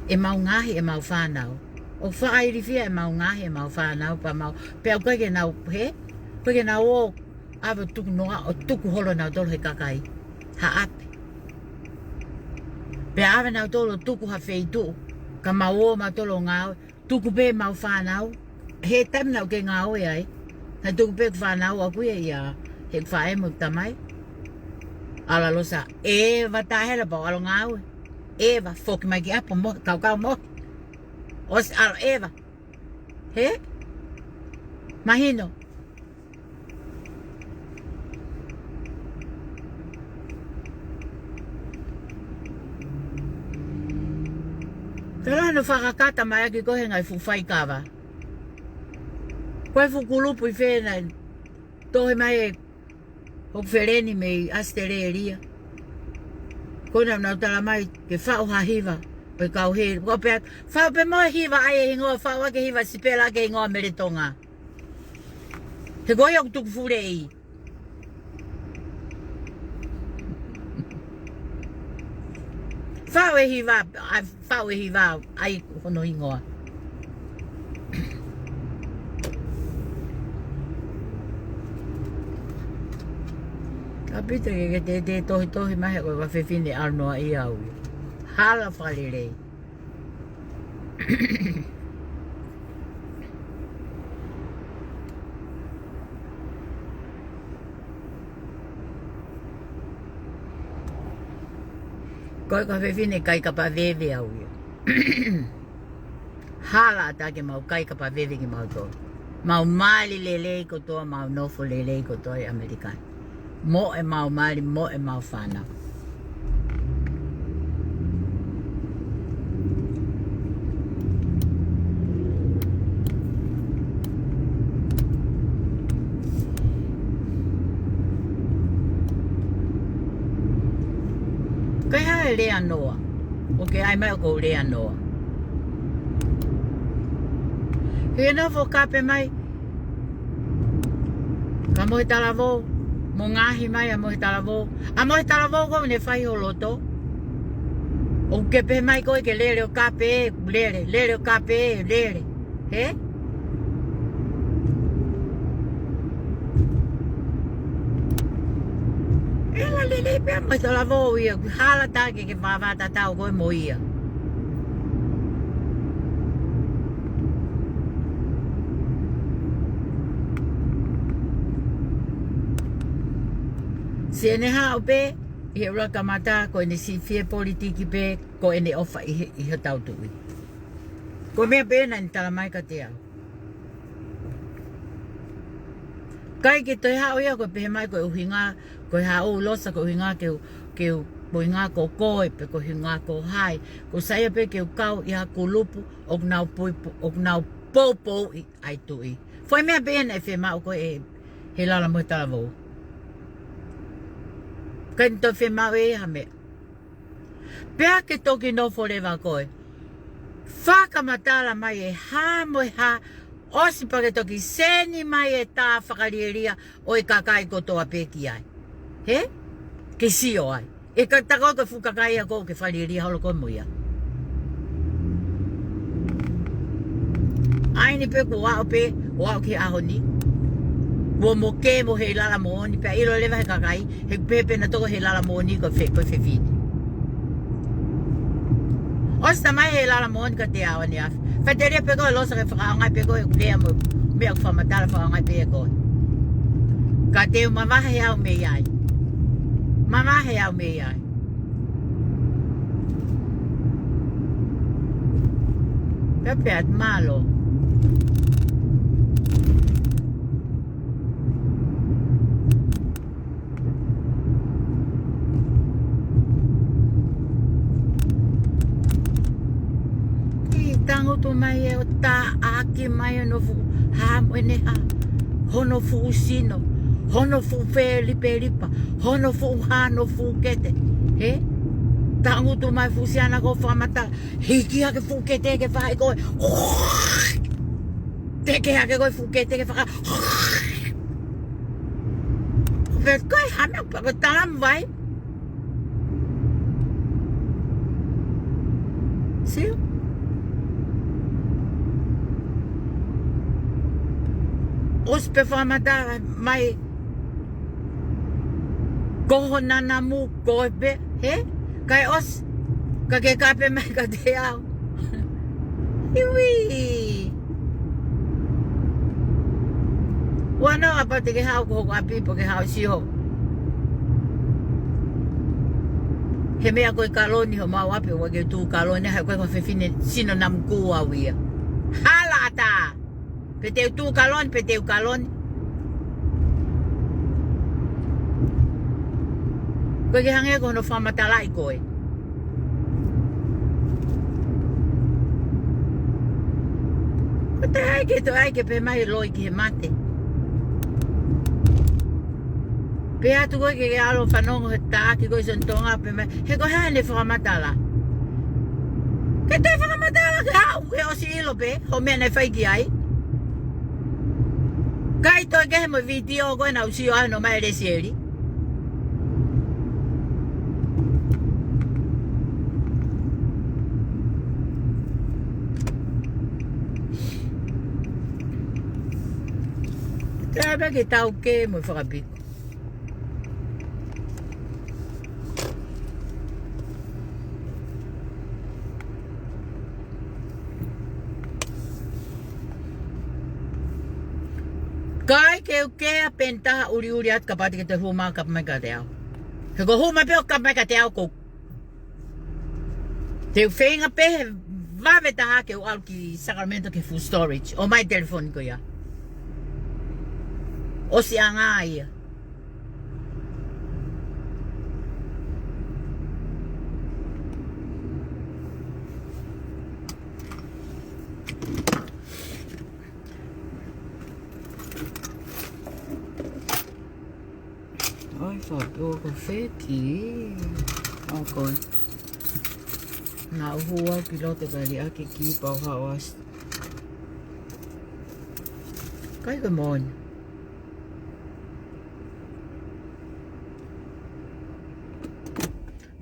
ʻEmau ngaahi ʻemau fānau. ʻOku faʻa ilifia ʻemau ngaahi ʻemau fānau, pea mau, pea ʻoku ʻikai ke nau, he? ʻOku ʻikai ke nau ō ʻave ʻo tuku noa, ʻo tuku holo nautolu he kakai. Ha ʻapi. Pea ʻave nautolu ʻo tuku ha feituʻu. Ka mau ō mautolu ʻo ngāue, tuku pē ʻemau fānau. He taimi naʻa ku kei ngāue ai. Naʻe tuku pē ʻeku fānau ʻaʻaku ia ʻia heʻeku faʻē mo ʻeku tamai. ʻAlu ʻa Losa, ʻeva taʻahela pea u ʻalu ʻo ngāue. ʻEva, foki mai ki ʻapi mo, kaukau mo. ʻOsi ʻalu ʻeva. He? Mahino. Tala no fakakata mai ʻaki ko e ngaahi fuʻu faikava. Ko e fuʻu kulupu ʻi fē naʻe tohi mai ʻe hoku feleni mei ʻAositelēlia. Ko ʻenau, nau tala mai ke faʻu ha hiva ʻo e kau heli. Ko pea, faʻu pē mo e hiva ʻa e hingoa, faʻu ʻaki e hiva sipela ʻaki e hingoa Mele Tonga. He ko ia ʻoku tuku fuleʻi. Faʻu e hiva, ʻa, faʻu e hiva, ʻai hono hingoa. ʻApita ke, ke te, te tohitohi mai he ko e fefine ʻalu noa ʻia au. Hala fakalelei. Ko e kau fefine kai kapa veve au ia. Hala ʻatā ke mau kai kapa veve kimautolu. Mau mali lelei kotoa, mau nofo lelei kotoa ʻi ʻAmelika ni. mo ʻemau mali, mo ʻemau fānau. Ko e hā e lea noa? ʻOku ke ʻai mai ʻoku ou lea noa. He nofo kape mai. Ka mohe talavou, mo ngaohi mai ʻa mohe talavou. ʻA mohe talavou ko ʻene fai ho loto. ʻOku ke pehē mai koe ke lele ʻo kape, lele, lele ʻo kape, lele. He? ʻE la lele pē ʻa mohe talavou ia, hala tā ke ke vāvā tatau koe mo ia. Siʻene haʻu pē, ʻi he ʻuluaki kamata, ko ʻene siʻi fie politiki pē, ko ʻene ʻofa ʻi he, ʻi hotau tuʻi. Ko e meʻa pē ena ʻene tala mai kiate au. ʻIkai ke toe haʻu ia ko e pehē mai ko e ʻuhinga, ko e haʻu Losa ko e ʻuhinga ke u, ke u, ko e ʻuhinga ko koe, pe ko e ʻuhinga ko hai. Ko e saiʻia pē ke u kau ʻi ha kulupu, ʻoku nau pui, ʻoku nau poupouʻi ʻa e tuʻi. Foʻi meʻa pē ena ʻe fiemaʻu ko ē he lala mohe talavou. ʻIkai ke toe fiemaʻu ʻe ia ha meʻa. Pea ke toki nofo leva koe. Fakamatala mai e hā mo e hā, ʻosi pea ke toki seni mai e tā fakalielia ʻo e kakai kotoa pē ki ai. He? Ke sio ai. ʻE ka tako ko e fuʻu kakai ia ko ē ke fakalielia holo koe mo ia. ʻAi ni pē kuo aʻu pē, ʻo aʻu ki he ʻaho ni. Kuo mo ke mo he lala moʻoni, pea ʻilo leva he kakai, he pehē pē naʻa toko he lala moʻoni ko e fe-, ko e fefine. ʻOsi tā mai he lala moʻoni kiate au ʻaneafi. Faʻiteliha pē koe Losa ke fakaʻaongaʻi pē koe, lea mo, meʻa ʻoku fakamatala fakaʻaongaʻi pē koe. Ka te u mavahe au mei ai. Mavahe au mei ai. Pea pea mālō. Ke tangutu mai ē ʻo taʻaki mai hono fuʻu hā mo ʻene hā, hono fuʻu sino, hono fuʻu felipelipa, hono fuʻu hā, hono fuʻu kete. He? Tangutu mai fuʻu siana ko e fakamatala. Hiki hake fuʻu kete ke fai ko e. Teke hake ko e fuʻu kete ke faka. Pea ko e hā meʻa pea ko e talam vai. Sio. ʻOsi pē fakamatala mai. Ko ho nanamu koe pē, he? Kae ʻosi. Ka ke kape mai kiate au. Iwi. Ua no apa te ke haʻu ko hoku ʻapi pe ke haʻu sio. He meʻa ko e kaloni homau ʻapi ʻoku ke tuʻu kaloni, he ko e fefine sino namu kua au ia. Hala ʻatā. Pe te u tuʻu kaloni, pe te u kaloni. Ko e ke hangē ko hono fakamatalaʻi koe. Ko e taʻe ʻai ke toe ʻai ke pehē mai loi ki he mate. Pea atu koe ke ke ʻalu fanongo he taʻaki ko e Soni Tonga pē mai. He ko e hā ʻene fakamatala. Ke toe fakamatala ke haʻu ke ʻosi ʻilo pē, ho meʻa naʻe fai ki ai. ʻIkai toe kehe mo e vitiō ko ē naʻa ku sio ai ʻo mai Lesieli. Te ʻai pē ke tau kē mo e fakapiko. ʻIkai ke u kea pē ʻe taha ʻuliʻuli atu kapau te ke toe hū mai ʻo kape mai kiate au. He ko e hū mai pē ʻo kape mai kiate au ko Te u feinga pē he vave taha ke u ʻalu ki Sacramento ki he full storage. ʻOmai telefoni ko ia. ʻOsi ʻanga ia. ʻAi, fatu ko feki. ʻOku nau hua ki loto ka liʻaki ki pau haʻo ʻasi. Kai ko moʻoni.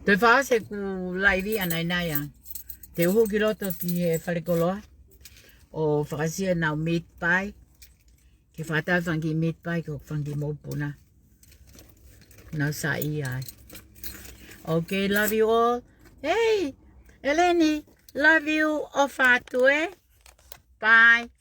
Te fāse ku laivi ʻanai nai a. Te u hū ki loto ki he fale koloa. ʻO fakasia nau meat pie. Ke fakatau fanga kiʻi meat pie ko fanga kiʻi mokopuna. Nau saiʻia ai. Okay, love you all. Hey, Eleni, love you ʻo fatu ē. Bye.